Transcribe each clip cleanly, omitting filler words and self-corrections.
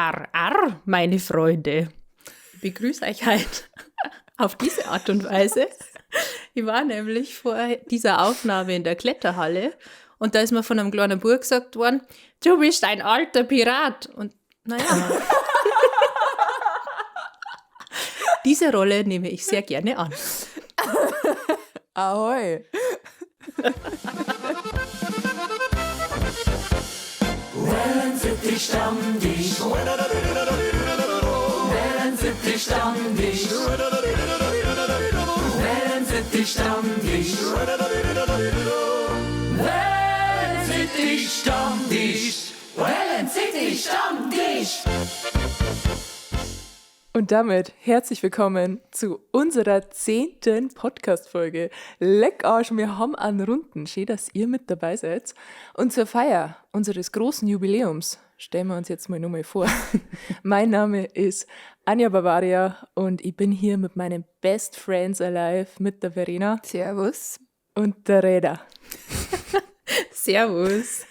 Arr, arr, meine Freunde. Ich begrüße euch heute auf diese Art und Weise. Ich war nämlich vor dieser Aufnahme in der Kletterhalle und da ist mir von einem kleinen Bub gesagt worden, du bist ein alter Pirat. Und naja. Diese Rolle nehme ich sehr gerne an. Ahoi. Wellensittich Stammtisch. Wellensittich Stammtisch. Wellensittich Stammtisch. Wellensittich Stammtisch. Wellensittich Stammtisch. Und damit herzlich willkommen zu unserer 10. Podcast-Folge. Leck Arsch, wir haben einen Runden. Schön, dass ihr mit dabei seid. Und zur Feier unseres großen Jubiläums stellen wir uns jetzt mal nochmal vor. Mein Name ist Anja Bavaria und ich bin hier mit meinen Best Friends Alive, mit der Verena. Servus. Und der Reda. Servus.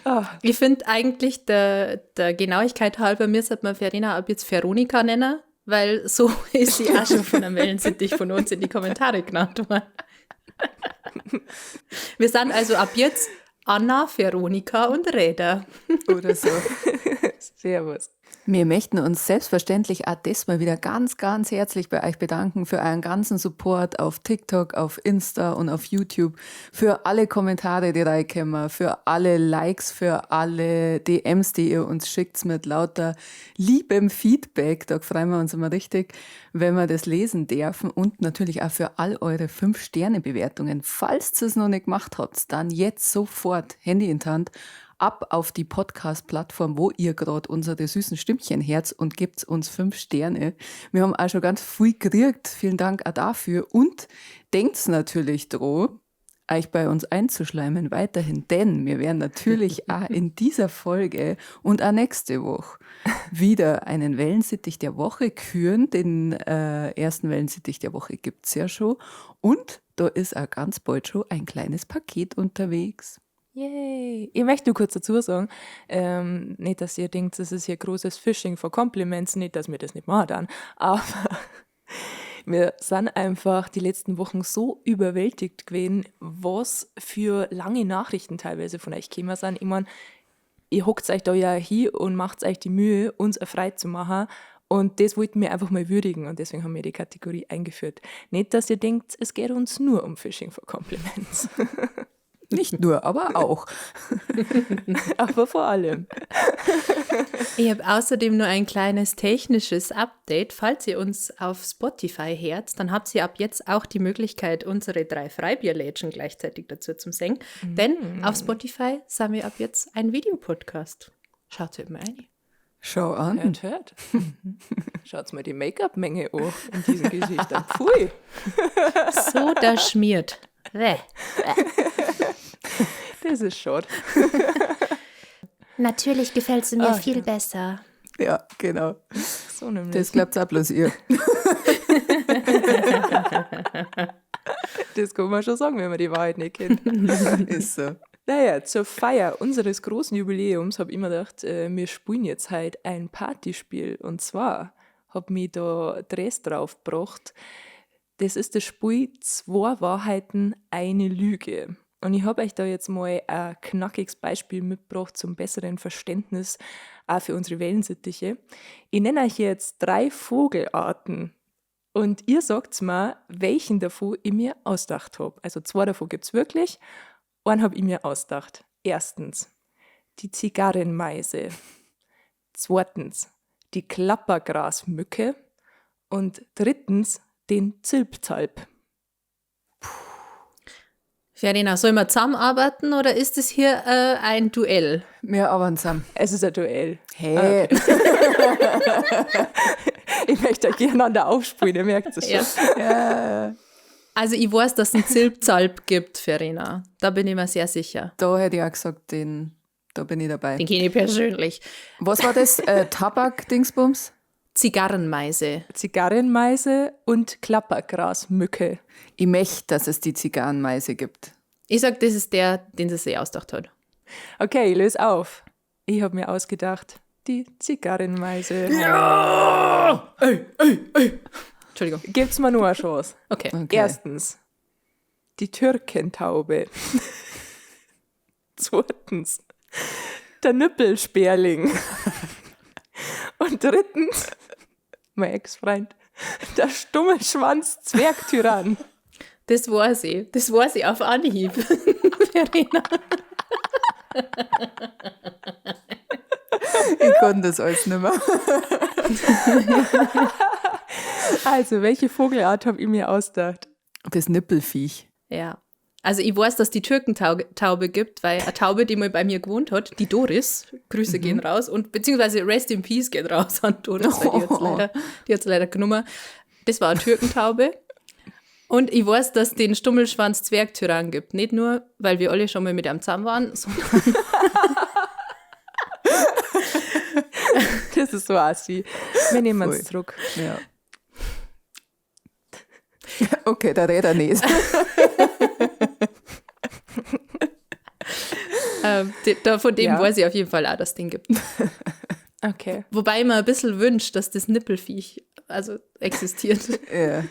Oh. Ich finde eigentlich, der Genauigkeit halber, mir sollte man Verena ab jetzt Veronika nennen, weil so ist sie auch schon von der Wellensittich von uns in die Kommentare genannt worden. Wir sind also ab jetzt Anna, Veronika und Reda. Oder so. Servus. Wir möchten uns selbstverständlich auch diesmal wieder ganz, ganz herzlich bei euch bedanken für euren ganzen Support auf TikTok, auf Insta und auf YouTube, für alle Kommentare, die reinkommen, für alle Likes, für alle DMs, die ihr uns schickt mit lauter liebem Feedback. Da freuen wir uns immer richtig, wenn wir das lesen dürfen und natürlich auch für all eure 5-Sterne-Bewertungen. Falls ihr es noch nicht gemacht habt, dann jetzt sofort Handy in die Hand, ab auf die Podcast-Plattform, wo ihr grad unsere süßen Stimmchen hört und gebt uns 5 Sterne. Wir haben auch schon ganz viel gekriegt. Vielen Dank auch dafür. Und denkt's natürlich dran, euch bei uns einzuschleimen weiterhin, denn wir werden natürlich auch in dieser Folge und auch nächste Woche wieder einen Wellensittich der Woche küren. Den ersten Wellensittich der Woche gibt's ja schon. Und da ist auch ganz bald schon ein kleines Paket unterwegs. Yay! Ich möchte nur kurz dazu sagen, nicht, dass ihr denkt, das ist hier großes Fishing for Compliments, nicht, dass wir das nicht machen dann, aber wir sind einfach die letzten Wochen so überwältigt gewesen, was für lange Nachrichten teilweise von euch gekommen sind. Ich mein, ihr hockt euch da ja hin und macht euch die Mühe, uns erfreut zu machen. Und das wollten wir einfach mal würdigen und deswegen haben wir die Kategorie eingeführt. Nicht, dass ihr denkt, es geht uns nur um Fishing for Compliments. Nicht nur, aber auch. Aber vor allem. Ich habe außerdem nur ein kleines technisches Update. Falls ihr uns auf Spotify hört, dann habt ihr ab jetzt auch die Möglichkeit, unsere 3 Freibierlädchen gleichzeitig dazu zu singen. Denn auf Spotify sind wir ab jetzt ein Videopodcast. Schaut euch mal rein. Schau an. Hört, hört. Schaut mal die Make-up-Menge an in diesen Gesichtern. Pfui. So, das schmiert. Bäh. Das ist schade. Natürlich gefällt sie mir viel besser. Ja, genau. So nämlich. Das glaubt auch bloß ihr. Das kann man schon sagen, wenn man die Wahrheit nicht kennt. Ist so. Naja, zur Feier unseres großen Jubiläums hab ich mir gedacht, wir spielen jetzt heute ein Partyspiel. Und zwar hab mich da Dress drauf gebracht. Das ist das Spiel 2 Wahrheiten, eine Lüge. Und ich hab euch da jetzt mal ein knackiges Beispiel mitgebracht zum besseren Verständnis, auch für unsere Wellensittiche. Ich nenne euch jetzt 3 Vogelarten und ihr sagt's mir, welchen davon ich mir ausgedacht hab. Also 2 davon gibt's wirklich, einen hab ich mir ausgedacht. Erstens, die Zigarrenmeise. Zweitens, die Klappergrasmücke. Und drittens, den Zilpzalp. Verena, sollen wir zusammenarbeiten oder ist es hier ein Duell? Wir arbeiten zusammen. Es ist ein Duell. Hey. Okay. Ich möchte euch gegeneinander aufspielen, ihr merkt es schon. Ja. Ja. Also ich weiß, dass es einen Zilpzalp gibt, Verena. Da bin ich mir sehr sicher. Da hätte ich auch gesagt, da bin ich dabei. Den kenne ich persönlich. Was war das? Tabak-Dingsbums? Zigarrenmeise. Zigarrenmeise und Klappergrasmücke. Ich möchte, dass es die Zigarrenmeise gibt. Ich sag, das ist der, den sie sich ausgedacht hat. Okay, ich löse auf. Ich habe mir ausgedacht, die Zigarrenmeise. Ja! Ey, ey, ey. Entschuldigung. Gibt's mir nur eine Chance. Okay. Okay. Erstens, die Türkentaube. Zweitens, der Nippelsperling. Und drittens, mein Ex-Freund, der Stummelschwanz-Zwergtyrann. Das war sie. Das war sie auf Anhieb. Verena. Ich konnte das alles nicht mehr. Also, welche Vogelart habe ich mir ausgedacht? Das Nippelviech. Ja. Also ich weiß, dass die Türkentaube gibt, weil eine Taube, die mal bei mir gewohnt hat, die Doris, Grüße gehen raus und beziehungsweise Rest in Peace geht raus an Doris, weil die hat's leider genommen. Das war eine Türkentaube. Und ich weiß, dass es den Stummelschwanz-Zwergtyrann gibt. Nicht nur, weil wir alle schon mal mit einem zusammen waren, sondern Das ist so assi. Wir nehmen es Voll. zurück. Ja. Okay, da redet er nicht. von dem Ja. weiß ich auf jeden Fall auch, dass es den gibt. Okay. Wobei ich mir ein bisschen wünscht, dass das Nippelviech also existiert. Ja.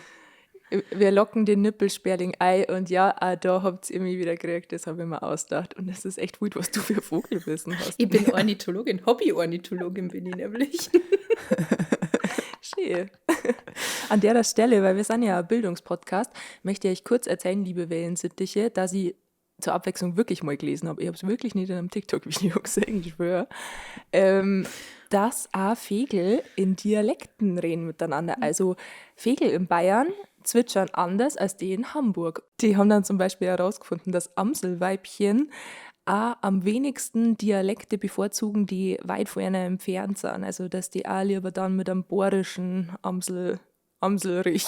Wir locken den Nippelsperling ein und ja, auch da habt ihr mich wieder gekriegt, das habe ich mir ausgedacht. Und das ist echt gut, was du für Vogelwissen hast. Ich bin Ornithologin, Hobby-Ornithologin bin ich nämlich. Schön. An der Stelle, weil wir sind ja ein Bildungspodcast, möchte ich kurz erzählen, liebe Wellensittiche, dass ich zur Abwechslung wirklich mal gelesen habe. Ich habe es wirklich nicht in einem TikTok-Video gesehen, ich schwöre. Dass auch Vögel in Dialekten reden miteinander. Also Vögel in Bayern zwitschern anders als die in Hamburg. Die haben dann zum Beispiel herausgefunden, dass Amselweibchen auch am wenigsten Dialekte bevorzugen, die weit von ihnen entfernt sind. Also dass die auch lieber dann mit einem bayerischen Amselrich.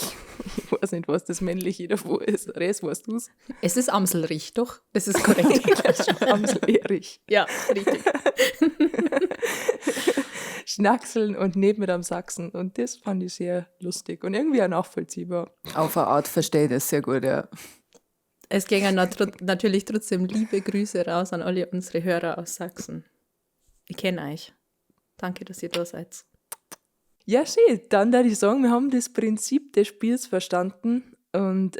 Ich weiß nicht, was das männliche davor ist. Res, weißt du's? Es ist Amselrich, doch? Das ist korrekt. Amselerich. Ja, richtig. Schnackseln und nicht mit am Sachsen. Und das fand ich sehr lustig und irgendwie auch nachvollziehbar. Auf eine Art verstehe ich das sehr gut, ja. Es gingen natürlich trotzdem liebe Grüße raus an alle unsere Hörer aus Sachsen. Ich kenne euch. Danke, dass ihr da seid. Ja, schön. Dann würde ich sagen, wir haben das Prinzip des Spiels verstanden. Und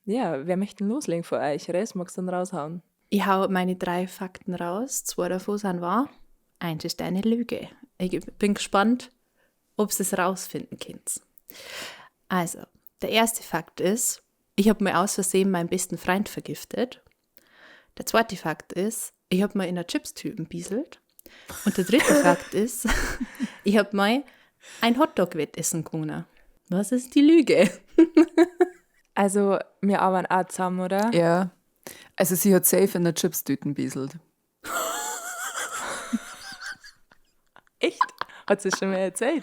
ja, wer möchte denn loslegen von euch? Res, magst du dann raushauen? Ich hau meine 3 Fakten raus. 2 davon sind wahr. 1 ist eine Lüge. Ich bin gespannt, ob ihr es rausfinden könnt. Also, der erste Fakt ist, ich hab mir aus Versehen meinen besten Freund vergiftet. Der zweite Fakt ist, ich hab mir in einer Chipstüte bieselt. Und der dritte Fakt ist, ich hab mal ein Hotdog-Wettessen gewonnen. Was ist die Lüge? Also, wir arbeiten auch zusammen, oder? Ja. Also, sie hat safe in der Chipstüten bieselt. Echt? Hat sie schon mal erzählt?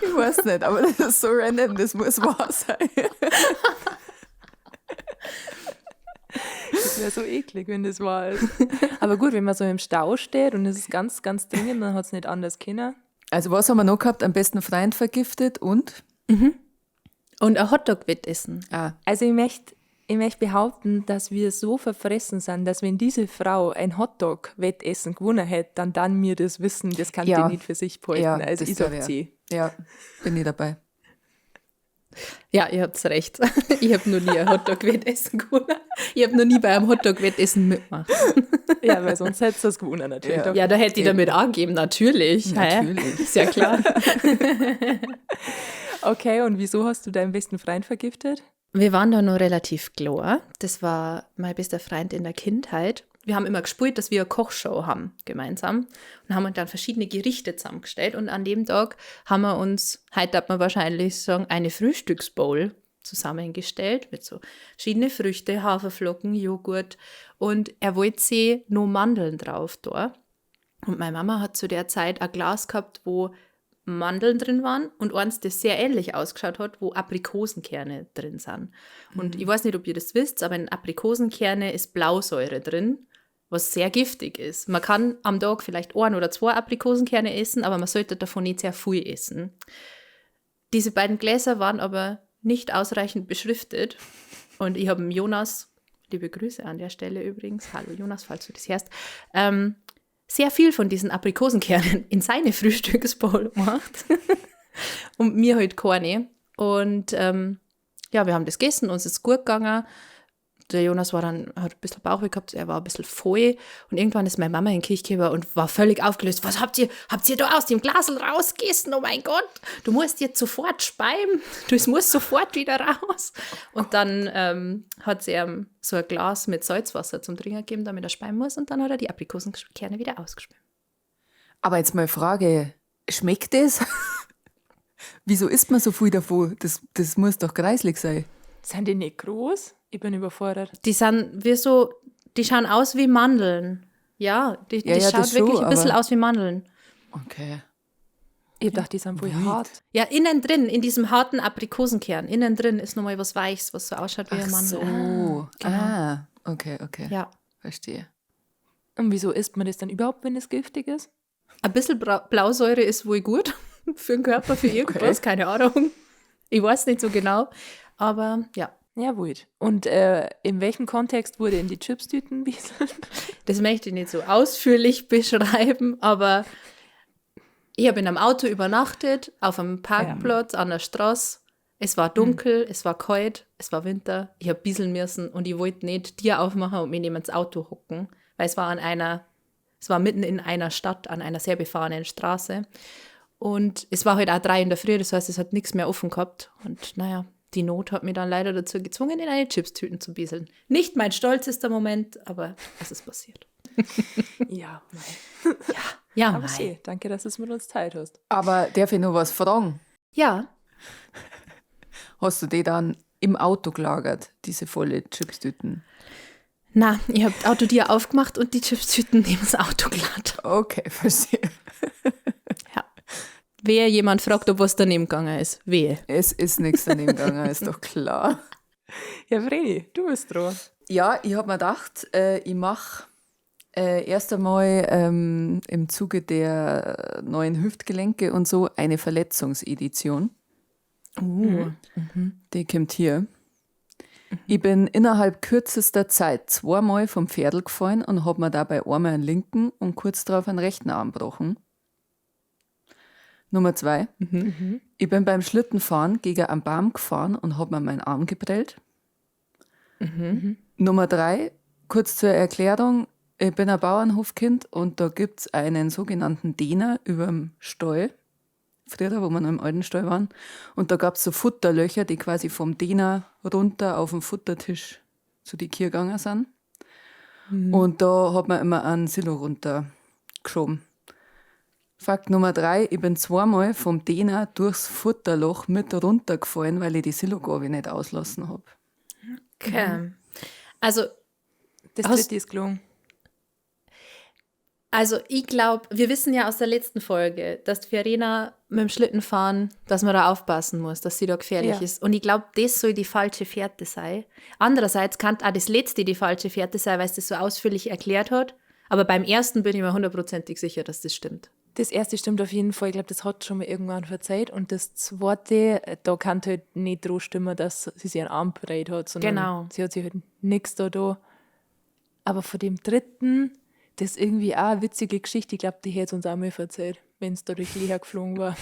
Ich weiß nicht, aber das ist so random, das muss wahr sein. Das wäre so eklig, wenn das wahr ist. Aber gut, wenn man so im Stau steht und es ist ganz, ganz dringend, dann hat's nicht anders können. Also was haben wir noch gehabt? Am besten Freund vergiftet und? Und ein Hotdog-Wettessen. Ah. Also ich möcht behaupten, dass wir so verfressen sind, dass wenn diese Frau ein Hotdog-Wettessen gewonnen hätte, dann mir das wissen, das kann die nicht für sich behalten. Ja, also das ich sag wär- C. Ja, bin ich dabei. Ja, ihr habt's recht. Ich hab noch nie ein Hotdog-Wettessen gewonnen. Ich hab noch nie bei einem Hotdog-Wettessen mitgemacht. Ja, weil sonst hättest du das gewonnen natürlich. Ja. Ja, da hätte ich damit angegeben, natürlich. Hä? Natürlich. Ist ja klar. Okay, und wieso hast du deinen besten Freund vergiftet? Wir waren da noch relativ klar. Das war mein bester Freund in der Kindheit. Wir haben immer gespielt, dass wir eine Kochshow haben gemeinsam und haben uns dann verschiedene Gerichte zusammengestellt. Und an dem Tag haben wir uns, heute darf man wahrscheinlich sagen, eine Frühstücksbowl zusammengestellt mit so verschiedene Früchte, Haferflocken, Joghurt. Und er wollte sie nur Mandeln drauf da. Und meine Mama hat zu der Zeit ein Glas gehabt, wo Mandeln drin waren und eins, das sehr ähnlich ausgeschaut hat, wo Aprikosenkerne drin sind. Und ich weiß nicht, ob ihr das wisst, aber in Aprikosenkerne ist Blausäure drin, was sehr giftig ist. Man kann am Tag vielleicht 1 oder 2 Aprikosenkerne essen, aber man sollte davon nicht sehr viel essen. Diese beiden Gläser waren aber nicht ausreichend beschriftet und ich habe Jonas, liebe Grüße an der Stelle übrigens, hallo Jonas, falls du das hörst, sehr viel von diesen Aprikosenkernen in seine Frühstücksbowl gemacht und mir halt keine. Und ja, wir haben das gegessen, uns ist gut gegangen. Der Jonas war dann, hat ein bisschen Bauchweh gehabt, er war ein bisschen voll. Und irgendwann ist meine Mama in die Küche gekommen und war völlig aufgelöst. Was habt ihr da aus dem Glasl rausgegessen? Oh mein Gott, du musst jetzt sofort speiben. Du musst sofort wieder raus. Und dann hat sie ihm so ein Glas mit Salzwasser zum Trinken gegeben, damit er speiben muss. Und dann hat er die Aprikosenkerne wieder ausgespült. Aber jetzt mal Frage, schmeckt das? Wieso isst man so viel davon? Das muss doch kreislig sein. Sind die nicht groß? Ich bin überfordert. Die sind wie so, die schauen aus wie Mandeln. Ja, die schaut das schon, wirklich ein bisschen aus wie Mandeln. Okay. Ich dachte, die sind wohl hart. Ja, innen drin, in diesem harten Aprikosenkern, innen drin ist nochmal was Weiches, was so ausschaut wie eine Mandel. Ach so. Genau. Ah, okay. Ja. Verstehe. Und wieso isst man das dann überhaupt, wenn es giftig ist? Ein bisschen Blausäure ist wohl gut für den Körper, für irgendwas, keine Ahnung. Ich weiß nicht so genau, aber ja. Ja, wohl. Und in welchem Kontext wurde in die Chipstüten bieselt? Das möchte ich nicht so ausführlich beschreiben, aber ich habe in einem Auto übernachtet, auf einem Parkplatz, an der Straße. Es war dunkel, es war kalt, es war Winter. Ich habe bieseln müssen und ich wollte nicht Tür aufmachen und mich neben ins Auto hocken, weil es war mitten in einer Stadt, an einer sehr befahrenen Straße. Und es war halt auch 3 in der Früh, das heißt, es hat nichts mehr offen gehabt. Und naja, die Not hat mich dann leider dazu gezwungen, in eine Chipstüten zu bieseln. Nicht mein stolzester Moment, aber es ist passiert. Ja, mei. Ja, aber mei. Schön. Danke, dass du es mit uns teilt hast. Aber darf ich noch was fragen? Ja. Hast du die dann im Auto gelagert, diese volle Chipstüten? Na, ich habe das Autotür aufgemacht und die Chipstüten neben das Auto geladen. Okay, verstehe. Ja. Wehe, jemand fragt, ob was daneben gegangen ist. Wehe. Es ist nichts daneben gegangen, ist doch klar. Ja, Vreni, du bist dran. Ja, ich habe mir gedacht, ich mache erst einmal im Zuge der neuen Hüftgelenke und so eine Verletzungsedition. Die kommt hier. Ich bin innerhalb kürzester Zeit zweimal vom Pferdl gefallen und hab mir dabei einmal einen linken und kurz darauf einen rechten Arm gebrochen. Nummer 2. Ich bin beim Schlittenfahren gegen einen Baum gefahren und hab mir meinen Arm geprellt. Nummer 3, kurz zur Erklärung, ich bin ein Bauernhofkind und da gibt's einen sogenannten Dehner überm Stall. Früher, wo wir noch im alten Stall waren. Und da gab's so Futterlöcher, die quasi vom Dehner runter auf den Futtertisch zu die Kühe gegangen sind. Und da hat man immer einen Silo runtergeschoben. Fakt Nummer 3, ich bin zweimal vom Dehner durchs Futterloch mit runtergefallen, weil ich die Silogabel nicht auslassen hab. Okay. Also, das dritte ist gelungen. Also ich glaube, wir wissen ja aus der letzten Folge, dass Verena mit dem Schlittenfahren, dass man da aufpassen muss, dass sie da gefährlich ist. Und ich glaube, das soll die falsche Fährte sein. Andererseits kann auch das letzte die falsche Fährte sein, weil es das so ausführlich erklärt hat. Aber beim ersten bin ich mir 100%ig sicher, dass das stimmt. Das erste stimmt auf jeden Fall. Ich glaube, das hat schon mal irgendwann verzeiht. Und das zweite, da kann halt nicht drauf stimmen, dass sie sich einen Arm breit hat, sondern sie hat sich halt nichts da. Aber von dem dritten, das ist irgendwie auch eine witzige Geschichte. Ich glaube, die hätte uns auch mal verzeiht, wenn es da durch Lea geflogen war.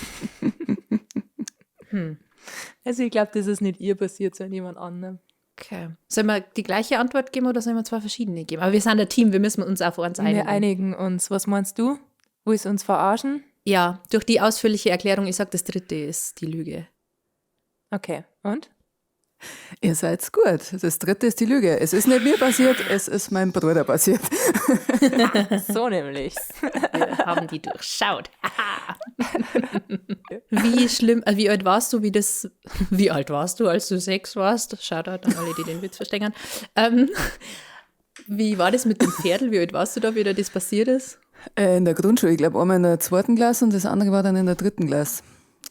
Also ich glaube, das ist nicht ihr passiert, sondern jemand anderem. Okay. Sollen wir die gleiche Antwort geben oder sollen wir zwei verschiedene geben? Aber wir sind ein Team, wir müssen uns auf uns einigen. Wir einigen uns. Was meinst du? Willst du uns verarschen? Ja, durch die ausführliche Erklärung, ich sag, das dritte ist die Lüge. Okay, und? Ihr seid's gut. Das dritte ist die Lüge. Es ist nicht mir passiert, es ist meinem Bruder passiert. So nämlich. Wir haben die durchschaut. Wie schlimm, wie alt warst du, wie alt warst du, als du 6 warst? Shoutout an alle, die den Witz verstehen. Wie war das mit dem Pferdl? Wie alt warst du da, wie dir das passiert ist? In der Grundschule, ich glaube einmal in der 2. Klasse und das andere war dann in der 3. Klasse.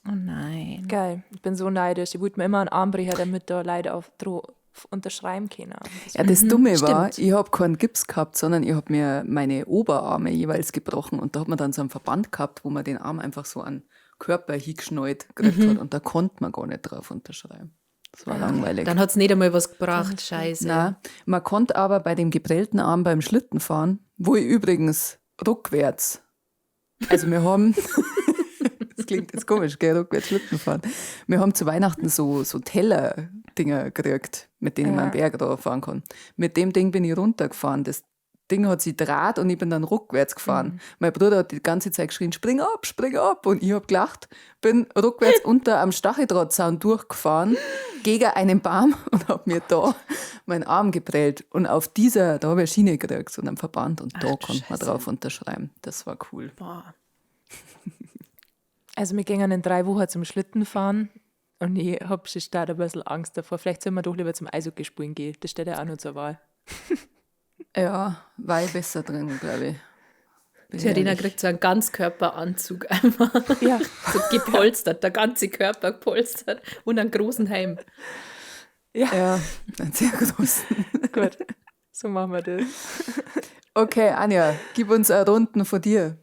Oh nein. Geil, ich bin so neidisch. Ich wollte mir immer einen Arm brechen, damit da Leute auf unterschreiben können. Ja, das Dumme war, ich habe keinen Gips gehabt, sondern ich habe mir meine Oberarme jeweils gebrochen und da hat man dann so einen Verband gehabt, wo man den Arm einfach so an den Körper hingeschnallt gekriegt hat und da konnte man gar nicht drauf unterschreiben. Das war langweilig. Dann hat es nicht einmal was gebracht, scheiße. Nein, man konnte aber bei dem geprellten Arm beim Schlitten fahren, wo ich übrigens rückwärts, also wir haben, das klingt jetzt komisch, gell, rückwärts Schlitten fahren. Wir haben zu Weihnachten so Teller-Dinger gekriegt, mit denen man einen Berg fahren kann. Mit dem Ding bin ich runtergefahren. Das Ding hat sich draht und ich bin dann rückwärts gefahren. Mhm. Mein Bruder hat die ganze Zeit geschrien, spring ab, spring ab. Und ich hab gelacht, bin rückwärts unter am Stacheldrahtzaun durchgefahren, gegen einen Baum und hab mir da meinen Arm geprellt. Und auf dieser, da habe ich eine Schiene gekriegt, so einen Verband. Und da konnte man drauf unterschreiben. Das war cool. Boah. Also wir gingen in 3 Wochen zum Schlittenfahren und ich hab schon stark ein bisschen Angst davor. Vielleicht sollen wir doch lieber zum Eishockey spielen gehen. Das steht ja auch noch zur Wahl. Ja, war ich besser drin, glaube ich. Verena kriegt so einen Ganzkörperanzug einfach. Ja. So gepolstert, der ganze Körper gepolstert und einen großen Helm. Ja, ja, einen sehr großen. Gut, so machen wir das. Okay, Anja, gib uns eine Runden von dir.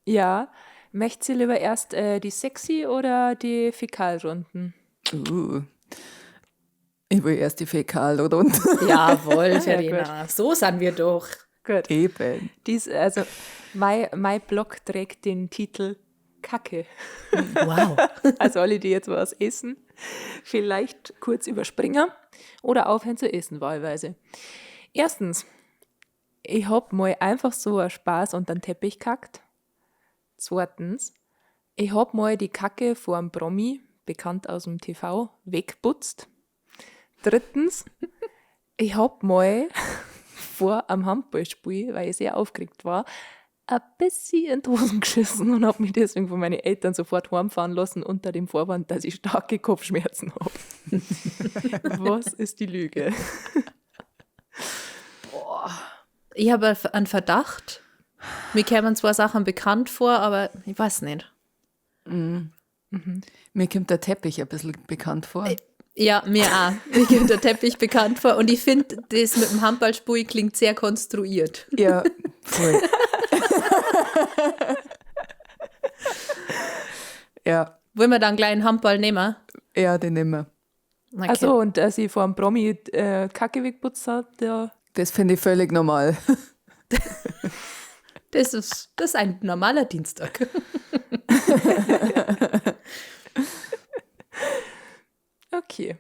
Ja, möchtest du lieber erst die Sexy- oder die Fäkalrunden? Ich will erst die Fäkalrunden. Jawohl, Verena, ja, so sind wir doch. Gut. Eben. Also, mein Blog trägt den Titel Kacke. Wow. Also alle, die jetzt was essen, vielleicht kurz überspringen oder aufhören zu essen, wahlweise. Erstens, ich hab mal einfach so einen Spaß unter den Teppich kackt. Zweitens, ich hab mal die Kacke vor einem Promi, bekannt aus dem TV, weggeputzt. Drittens, ich hab mal vor am Handballspiel, weil ich sehr aufgeregt war, ein bisschen in die Hosen geschissen und hab mich deswegen von meinen Eltern sofort heimfahren lassen unter dem Vorwand, dass ich starke Kopfschmerzen hab. Was ist die Lüge? Boah. Ich habe einen Verdacht. Mir kämen zwei Sachen bekannt vor, aber ich weiß nicht. Mhm. Mhm. Mir kommt der Teppich ein bisschen bekannt vor. Ja, mir auch. Mir kommt der Teppich bekannt vor. Und ich finde, das mit dem Handballspiel klingt sehr konstruiert. Ja, voll. Ja. Wollen wir dann gleich einen Handball nehmen? Ja, den nehmen wir. Okay. Ach so, und dass ich vor einem Promi Kacke weggeputzt habe, ja. Das finde ich völlig normal. Das ist ein normaler Dienstag. Okay.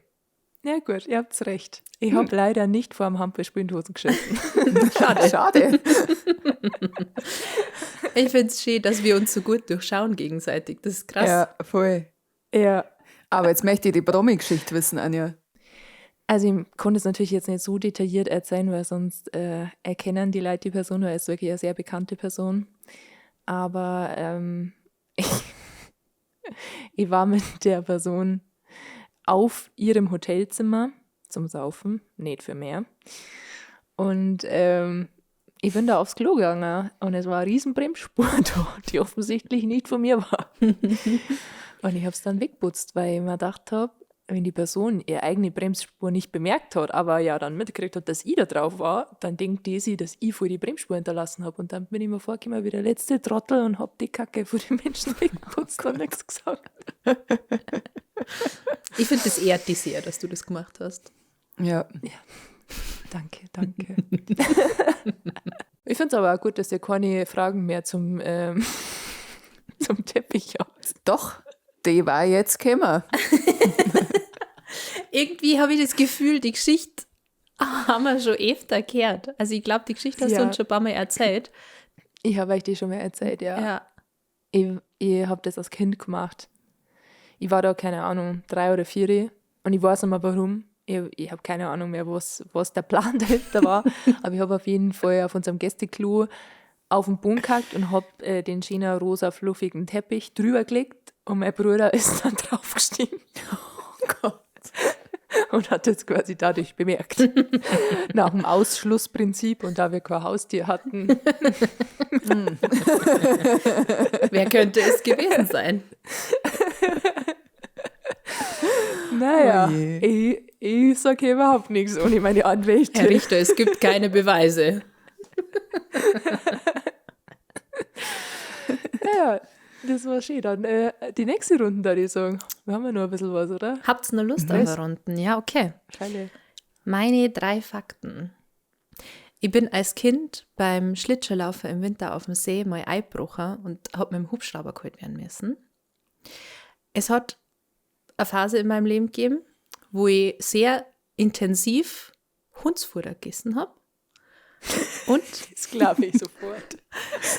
Ja gut, ihr habt's recht. Ich habe leider nicht vor dem Handballspiel in die Hosen geschissen. Schade. Schade. Ich find's schön, dass wir uns so gut durchschauen gegenseitig. Das ist krass. Ja, voll. Ja. Aber jetzt möchte ich die Promi-Geschichte wissen, Anja. Also ich konnte es natürlich jetzt nicht so detailliert erzählen, weil sonst erkennen die Leute die Person, weil es ist wirklich eine sehr bekannte Person. Aber ich war mit der Person auf ihrem Hotelzimmer zum Saufen, nicht für mehr. Und ich bin da aufs Klo gegangen und es war eine riesen Bremsspur da, die offensichtlich nicht von mir war. Und ich habe es dann weggeputzt, weil ich mir gedacht habe, wenn die Person ihre eigene Bremsspur nicht bemerkt hat, aber ja dann mitgekriegt hat, dass ich da drauf war, dann denkt die sich, dass ich voll die Bremsspur hinterlassen habe. Und dann bin ich mir vorgekommen wie der letzte Trottel und hab die Kacke vor den Menschen weggeputzt und nichts gesagt. Ich finde, das ehrt dich sehr, dass du das gemacht hast. Ja. Ja. Danke, danke. Ich finde es aber auch gut, dass ihr keine Fragen mehr zum, zum Teppich habt. Doch, die war jetzt gekommen. Irgendwie habe ich das Gefühl, die Geschichte haben wir schon öfter gehört. Also ich glaube, die Geschichte hast du uns schon ein paar Mal erzählt. Ich habe euch die schon mal erzählt, ja. Ja. Ich habe das als Kind gemacht. Ich war da, keine Ahnung, 3 oder 4 und ich weiß nicht mehr warum. Ich habe keine Ahnung mehr, was der Plan dahinter war. Aber ich habe auf jeden Fall auf unserem Gästeklo auf den Boden gehackt und habe den schönen rosa fluffigen Teppich drüber gelegt und mein Bruder ist dann draufgestiegen. Oh Gott. Und hat das quasi dadurch bemerkt. Nach dem Ausschlussprinzip und da wir kein Haustier hatten. Wer könnte es gewesen sein? Naja, Oh je. ich sage hier überhaupt nichts ohne meine Anwälte. Herr Richter, es gibt keine Beweise. Ja, das war schön. Dann die nächste Runde, würde ich sagen. Wir haben ja noch ein bisschen was, oder? Habt ihr noch Lust auf eine Runden? Ja, okay. Freilich. Meine 3 Fakten. Ich bin als Kind beim Schlittschuhlaufen im Winter auf dem See mal eingebrochen und hab mit dem Hubschrauber geholt werden müssen. Es hat eine Phase in meinem Leben gegeben, wo ich sehr intensiv Hundsfutter gegessen hab. Und das glaube ich sofort.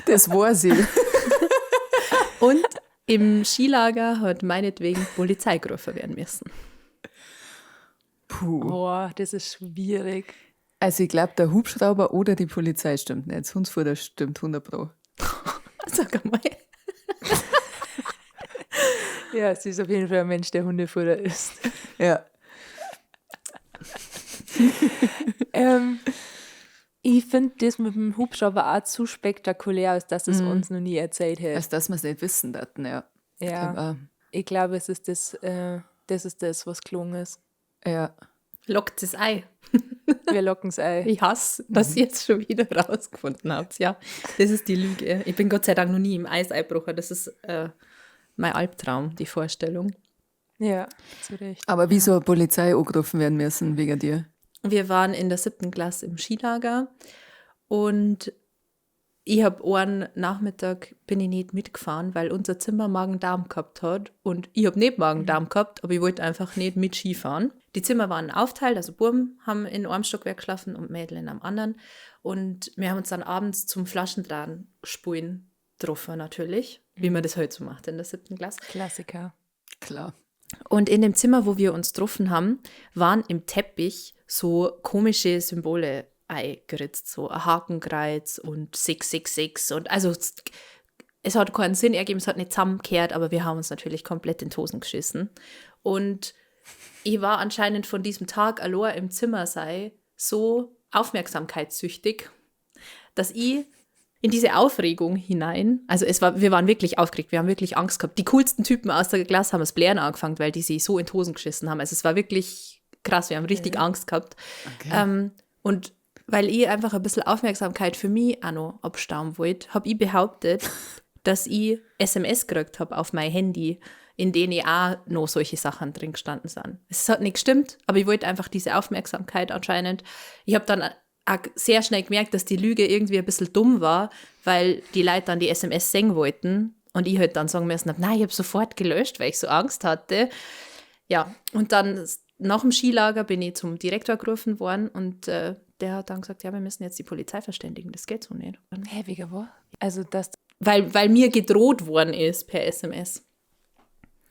Das war sie. Und im Skilager hat meinetwegen Polizei gerufen werden müssen. Puh. Boah, das ist schwierig. Also ich glaub, der Hubschrauber oder die Polizei stimmt nicht. Das Hundsfutter stimmt 100 Pro. Sag einmal. Ja, sie ist auf jeden Fall ein Mensch, der Hundefutter isst. Ja. Ich find das mit dem Hubschrauber auch zu spektakulär, als dass es uns noch nie erzählt hätte. Als dass wir's nicht wissen daten, ja. Ja. Ich glaub auch. Ich glaub, es ist das ist das, was gelungen ist. Ja. Lockt es ein. Wir locken's ein. Ich hasse, dass ihr jetzt schon wieder rausgefunden habt. Ja, das ist die Lüge. Ich bin Gott sei Dank noch nie im Eis eingebrochen. Das ist mein Albtraum, die Vorstellung. Ja, zu Recht. Aber wieso hat Polizei angerufen werden müssen wegen dir? Wir waren in der 7. Klasse im Skilager und ich hab einen Nachmittag bin ich nicht mitgefahren, weil unser Zimmer Magen-Darm gehabt hat und ich hab nicht Magen-Darm gehabt, aber ich wollte einfach nicht mit Skifahren. Die Zimmer waren aufteilt, also Buben haben in einem Stockwerk geschlafen und Mädel in einem anderen und wir haben uns dann abends zum Flaschendraht spulen getroffen natürlich, wie man das halt so macht in der 7. Klasse. Klassiker. Klar. Und in dem Zimmer, wo wir uns getroffen haben, waren im Teppich so komische Symbole eingeritzt, so ein Hakenkreuz und 666 und also es hat keinen Sinn ergeben, es hat nicht zusammengekehrt, aber wir haben uns natürlich komplett in die Hosen geschissen. Und ich war anscheinend von diesem Tag allein im Zimmer sei so aufmerksamkeitssüchtig, dass ich in diese Aufregung hinein, also es war, wir waren wirklich aufgeregt, wir haben wirklich Angst gehabt. Die coolsten Typen aus der Klasse haben das Blären angefangen, weil die sich so in die Hosen geschissen haben. Also es war wirklich krass, wir haben richtig Angst gehabt. Und weil ich einfach ein bisschen Aufmerksamkeit für mich auch noch abstauen wollte, hab ich behauptet, dass ich SMS gekriegt hab auf mein Handy, in denen ich auch noch solche Sachen drin gestanden sind. Es hat nicht gestimmt, aber ich wollte einfach diese Aufmerksamkeit anscheinend. Ich hab dann auch sehr schnell gemerkt, dass die Lüge irgendwie ein bisschen dumm war, weil die Leute dann die SMS sehen wollten und ich halt dann sagen müssen hab, nein, ich hab sofort gelöscht, weil ich so Angst hatte. Ja, und dann nach dem Skilager bin ich zum Direktor gerufen worden und der hat dann gesagt, ja, wir müssen jetzt die Polizei verständigen, das geht so nicht. Hä, wegen was? Also das Weil mir gedroht worden ist per SMS.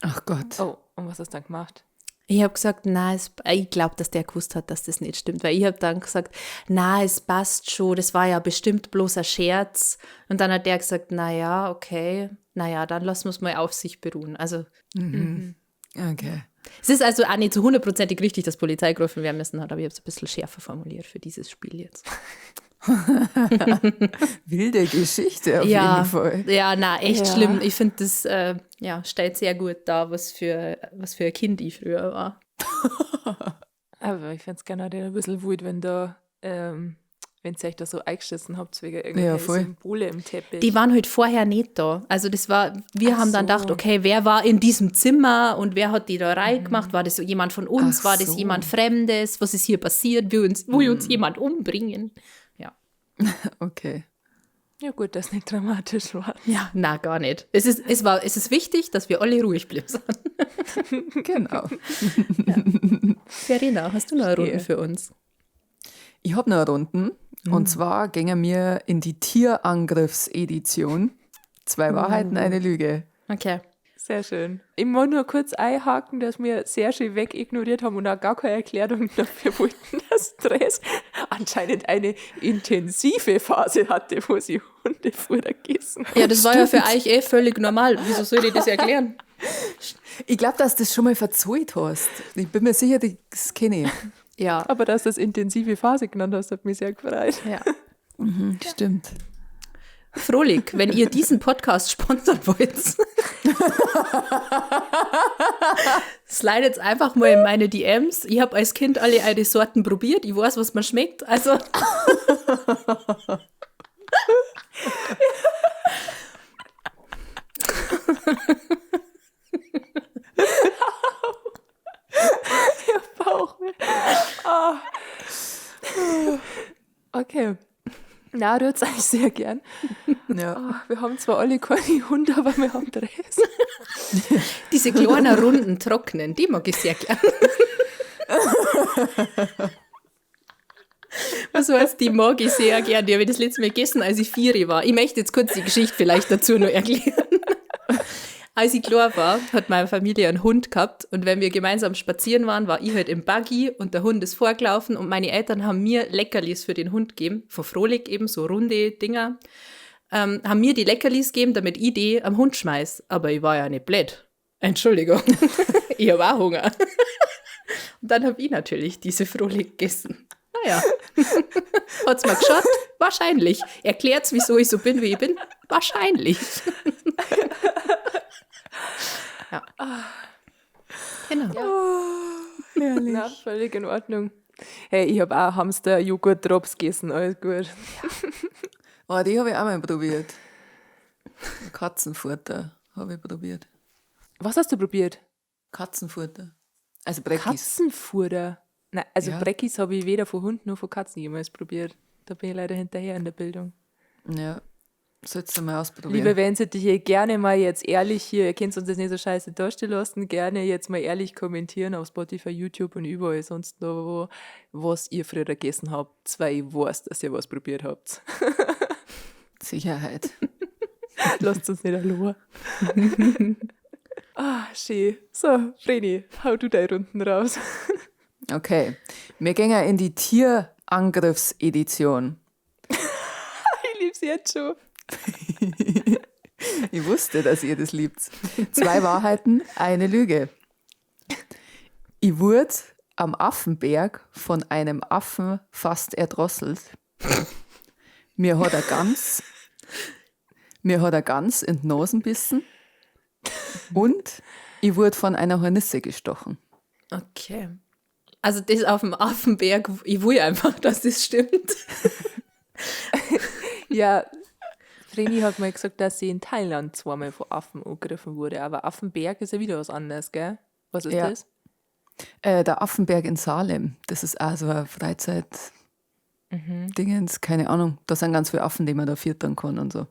Ach Gott. Oh, und was hast du dann gemacht? Ich hab gesagt, na, ich glaub, dass der gewusst hat, dass das nicht stimmt, weil ich hab dann gesagt, na, es passt schon, das war ja bestimmt bloß ein Scherz. Und dann hat der gesagt, na ja, okay, na ja, dann lassen wir's mal auf sich beruhen. Also, Okay. Es ist also auch nicht zu hundertprozentig richtig, dass Polizei gerufen werden müssen hat, aber ich hab's ein bisschen schärfer formuliert für dieses Spiel jetzt. Wilde Geschichte auf jeden Fall. Ja, na, echt schlimm. Ich find, das stellt sehr gut dar, was für ein Kind ich früher war. Aber ich find's gerne auch ein bisschen wut, wenn da, wenn ihr euch da so eingeschissen habt, wegen irgendwelche Symbole im Teppich. Die waren halt vorher nicht da. Also das war, wir haben dann gedacht, okay, wer war in diesem Zimmer und wer hat die da reingemacht? War das jemand von uns? Ach War das so. jemand Fremdes? Was ist hier passiert? Will uns jemand umbringen? Ja. Okay. Ja gut, dass nicht dramatisch war. Ja, na, gar nicht. Es ist wichtig, dass wir alle ruhig bleiben. Genau. Ja. Verena, hast du noch eine Runde für uns? Ich hab noch eine Runde. Und zwar gingen wir in die Tierangriffsedition. 2 Wahrheiten, eine Lüge. Okay. Sehr schön. Ich muss nur kurz einhaken, dass wir sehr schön wegignoriert haben und auch gar keine Erklärung dafür wollten, dass Therese anscheinend eine intensive Phase hatte, wo sie Hundefutter gegessen hat. Ja, das war ja für euch eh völlig normal. Wieso soll ich das erklären? Ich glaub, dass du das schon mal verzollt hast. Ich bin mir sicher, das kenne ich. Ja. Aber dass du das intensive Phase genannt hast, hat mich sehr gefreut. Ja. Mhm, stimmt. Fröhlich, wenn ihr diesen Podcast sponsern wollt, slidet einfach mal in meine DMs. Ich hab als Kind alle eure Sorten probiert. Ich weiß, was mir schmeckt. Also. Nein, rührt's eigentlich sehr gern. Ja. Ah, wir haben zwar alle keine Hunde, aber wir haben Dress. Diese kleinen, runden, trockenen, die mag ich sehr gern. Was heißt, die mag ich sehr gern. Die habe ich das letzte Mal gegessen, als ich 4 war. Ich möchte jetzt kurz die Geschichte vielleicht dazu noch erklären. Als ich klein war, hat meine Familie einen Hund gehabt und wenn wir gemeinsam spazieren waren, war ich halt im Buggy und der Hund ist vorgelaufen und meine Eltern haben mir Leckerlis für den Hund gegeben, von Frolic eben, so runde Dinger, haben mir die Leckerlis gegeben, damit ich die am Hund schmeiß. Aber ich war ja nicht blöd. Entschuldigung, ich hab auch Hunger. Und dann hab ich natürlich diese Frolic gegessen. Naja, hat's mir geschaut? Wahrscheinlich. Erklärt's, wieso ich so bin, wie ich bin? Wahrscheinlich. Ja. Genau. Ja. Oh, herrlich. Na, völlig in Ordnung. Hey, ich hab auch Hamster-Joghurt-Drops gegessen, alles gut. Oh, die hab ich auch mal probiert. Katzenfutter hab ich probiert. Was hast du probiert? Katzenfutter. Also Breckis. Katzenfutter? Nein, also Ja. Breckis hab ich weder von Hunden noch von Katzen jemals probiert. Da bin ich leider hinterher in der Bildung. Ja, sollst du mal ausprobieren. Liebe Wellensittich, gerne mal jetzt ehrlich hier, ihr könnt uns das nicht so scheiße dastehen lassen, gerne jetzt mal ehrlich kommentieren auf Spotify, YouTube und überall sonst noch wo, was ihr früher gegessen habt, weil ich weiß, dass ihr was probiert habt. Sicherheit. Lasst uns nicht allein. Ah, schön. So, Vreni, hau du deine Runden raus. Okay, wir gehen ja in die Tierangriffsedition. Ich lieb's jetzt schon. Ich wusste, dass ihr das liebt. 2 Wahrheiten, eine Lüge. Ich wurde am Affenberg von einem Affen fast erdrosselt. Mir hat er Gans in die Nase gebissen. Und ich wurde von einer Hornisse gestochen. Okay. Also das auf dem Affenberg, ich will einfach, dass das stimmt. Ja, Vreni hat mal gesagt, dass sie in Thailand zweimal von Affen angegriffen wurde, aber Affenberg ist ja wieder was anderes, gell? Was ist Ja. das? Der Affenberg in Salem, das ist auch so ein Freizeit- Dingens, keine Ahnung. Da sind ganz viele Affen, die man da füttern kann und so.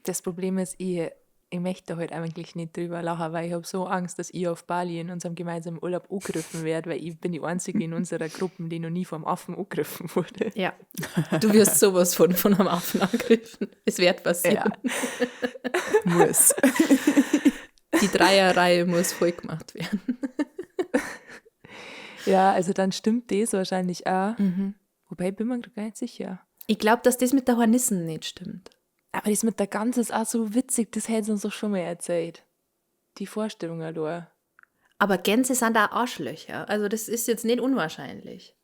Das Problem ist, ich möchte halt eigentlich nicht drüber lachen, weil ich hab so Angst, dass ich auf Bali in unserem gemeinsamen Urlaub angegriffen werde, weil ich bin die Einzige in unserer Gruppe, die noch nie vom Affen angegriffen wurde. Ja. Du wirst sowas von einem Affen angegriffen. Es wird passieren. Ja. Muss. Die Dreierreihe muss voll gemacht werden. Ja, also dann stimmt das wahrscheinlich auch. Wobei, ich bin mir gar nicht sicher. Ich glaub, dass das mit der Hornissen nicht stimmt. Aber das mit der Gans ist auch so witzig, das hätten sie uns doch schon mal erzählt. Die Vorstellung allein. Aber Gänse sind da Arschlöcher. Also das ist jetzt nicht unwahrscheinlich.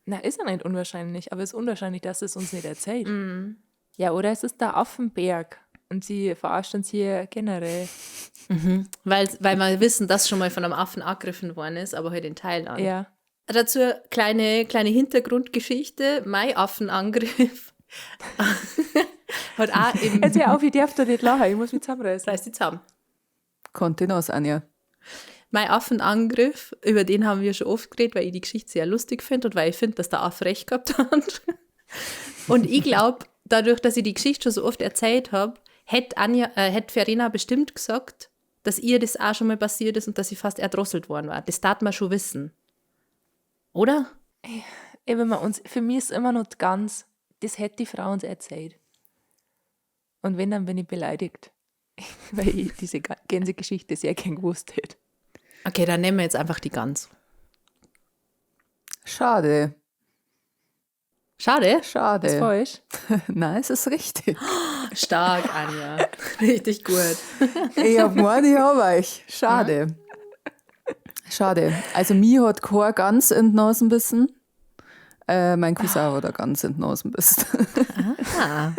Na, ist ja nicht unwahrscheinlich, aber es ist unwahrscheinlich, dass es uns nicht erzählt. Ja, oder es ist der Affenberg und sie verarscht uns hier generell. Weil wir wissen, dass schon mal von einem Affen angegriffen worden ist, aber halt in Thailand. Ja. Dazu kleine Hintergrundgeschichte. Mein Affenangriff hat auch im... Jetzt hör auf, ich darf da nicht lachen, ich muss mich zusammenreißen. Reiß dich zusammen. Kontenance, Anja. Mein Affenangriff, über den haben wir schon oft geredet, weil ich die Geschichte sehr lustig finde und weil ich finde, dass der Affe recht gehabt hat. Und ich glaub, dadurch, dass ich die Geschichte schon so oft erzählt hab, hätt Verena bestimmt gesagt, dass ihr das auch schon mal passiert ist und dass sie fast erdrosselt worden war. Das darf man schon wissen. Oder? Ey, wenn man uns, für mich ist immer noch ganz, das hätte die Frau uns erzählt. Und wenn, dann bin ich beleidigt, weil ich diese Gänsegeschichte sehr gern gewusst hätte. Okay, dann nehmen wir jetzt einfach die Gans. Schade. Schade? Schade. Ist falsch? Nein, es ist richtig. Stark, Anja. Richtig gut. Ich hab gemeint, ich hab euch. Schade. Schade. Also, mir hat keine Gans in die Nase gebissen. Mein Cousin hat eine Gans in die Nase gebissen. Ah.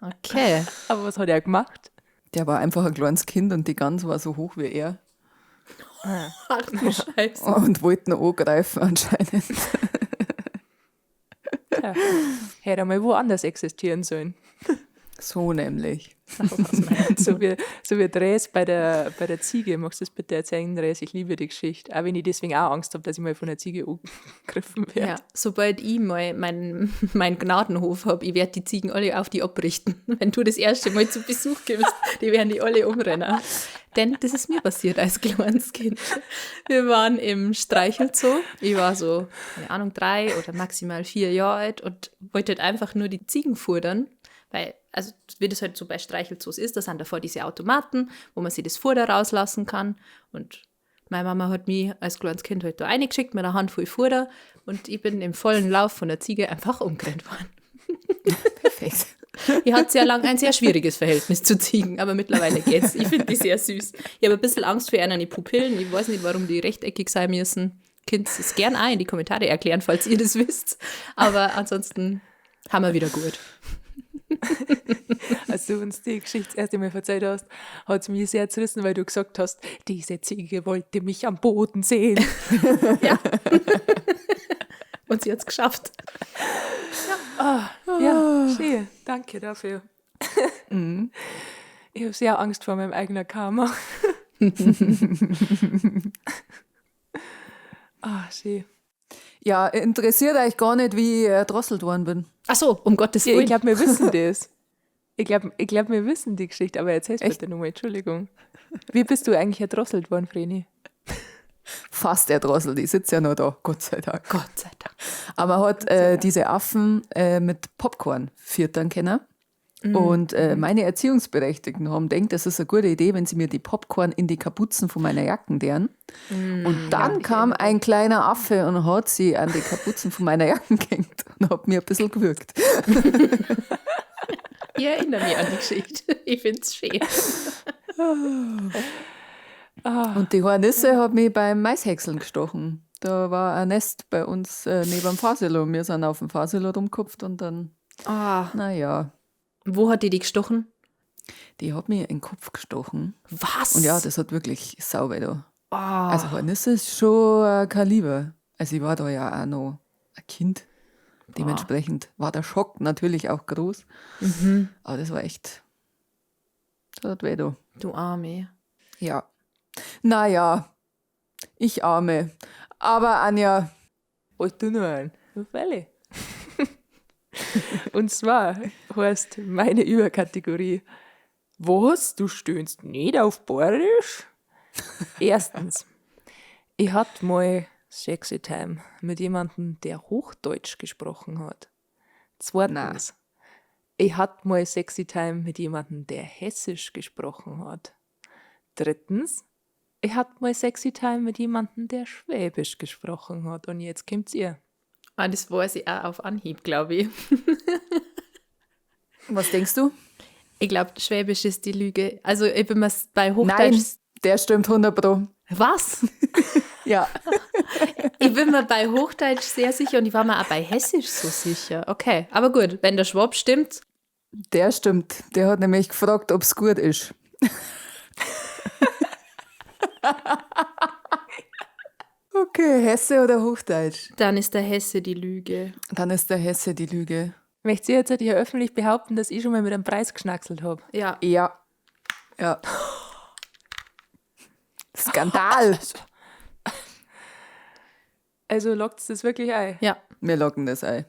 Okay. Aber was hat er gemacht? Der war einfach ein kleines Kind und die Gans war so hoch wie er. Ach du Scheiße. Und wollten angreifen anscheinend. Ja. Hätte er mal woanders existieren sollen. So nämlich. So wie Dres bei der Ziege. Magst du das bitte erzählen, Dres? Ich liebe die Geschichte. Auch wenn ich deswegen auch Angst habe, dass ich mal von der Ziege angegriffen werde. Ja, sobald ich mal mein Gnadenhof habe, ich werde die Ziegen alle auf die abrichten. Wenn du das erste Mal zu Besuch kommst, die werden die alle umrennen. Denn das ist mir passiert als kleines Kind. Wir waren im Streichelzoo. Ich war so, keine Ahnung, 3 oder maximal 4 Jahre alt und wollte halt einfach nur die Ziegen futtern. Weil, also wie das halt so bei Streichelzoos ist, da sind davor diese Automaten, wo man sich das Futter rauslassen kann. Und meine Mama hat mich als kleines Kind halt da reingeschickt mit einer Handvoll Futter und ich bin im vollen Lauf von der Ziege einfach umgerannt worden. Perfekt. Ich hatte sehr lang ein sehr schwieriges Verhältnis zu Ziegen, aber mittlerweile geht's. Ich finde die sehr süß. Ich habe ein bisschen Angst vor ihnen Pupillen. Ich weiß nicht, warum die rechteckig sein müssen. Könnt es gern auch in die Kommentare erklären, falls ihr das wisst. Aber ansonsten haben wir wieder gut. Als du uns die Geschichte das erste Mal erzählt hast, hat es mich sehr zerrissen, weil du gesagt hast, diese Ziege wollte mich am Boden sehen. Ja. Und sie hat's geschafft. Ja, ah, ja, schön. Danke dafür. Ich habe sehr Angst vor meinem eigenen Karma. Ah, schön. Ja, interessiert euch gar nicht, wie ich erdrosselt worden bin. Ach so, um Gottes Willen. Ja, ich glaube, wir wissen das. Ich glaub, wir wissen die Geschichte, aber erzähl's bitte nochmal, Entschuldigung. Wie bist du eigentlich erdrosselt worden, Vreni? Fast erdrosselt, ich sitze ja noch da, Gott sei Dank. Gott sei Dank. Aber man hat diese Affen mit Popcorn füttern können. Und meine Erziehungsberechtigten haben gedacht, das ist eine gute Idee, wenn sie mir die Popcorn in die Kapuzen von meiner Jacken deren. Und dann kam ein kleiner Affe und hat sie an die Kapuzen von meiner Jacken gehängt und hat mir ein bisschen gewürgt. Ich erinnere mich an die Geschichte. Ich finde es schön. Und die Hornisse hat mich beim Maishäckseln gestochen. Da war ein Nest bei uns neben dem Fahrsilo. Wir sind auf dem Fahrsilo rumgehupft und dann, naja. Wo hat die dich gestochen? Die hat mir in den Kopf gestochen. Was? Und ja, das hat wirklich sau weh da. Oh. Also Hornisse ist schon ein Kaliber. Also ich war da ja auch noch ein Kind. Dementsprechend war der Schock natürlich auch groß. Aber das war echt, das hat weh da. Du Arme. Ja. Naja, ich Arme. Aber Anja. Was du noch ein? Fälle. Und zwar heißt meine Überkategorie: Was? Du stöhnst nicht auf Bayerisch? Erstens, ich hatte mal Sexy Time mit jemandem, der Hochdeutsch gesprochen hat. Zweitens, ich hatte mal Sexy Time mit jemandem, der Hessisch gesprochen hat. Drittens, ich hatte mal Sexy Time mit jemandem, der Schwäbisch gesprochen hat. Und jetzt kommt's ihr. Ah, das weiß ich auch auf Anhieb, glaube ich. Was denkst du? Ich glaube, Schwäbisch ist die Lüge. Also ich bin mir bei Hochdeutsch. Nein, der stimmt 100 Pro. Was? Ja. Ich bin mir bei Hochdeutsch sehr sicher und ich war mir auch bei Hessisch so sicher. Okay, aber gut, wenn der Schwab stimmt. Der stimmt. Der hat nämlich gefragt, ob's gut ist. Okay, Hesse oder Hochdeutsch? Dann ist der Hesse die Lüge. Dann ist der Hesse die Lüge. Möchtet ihr jetzt hier öffentlich behaupten, dass ich schon mal mit einem Preis geschnackselt habe? Ja. Ja. Ja. Skandal. Also lockt es das wirklich ein? Ja. Wir locken das ein.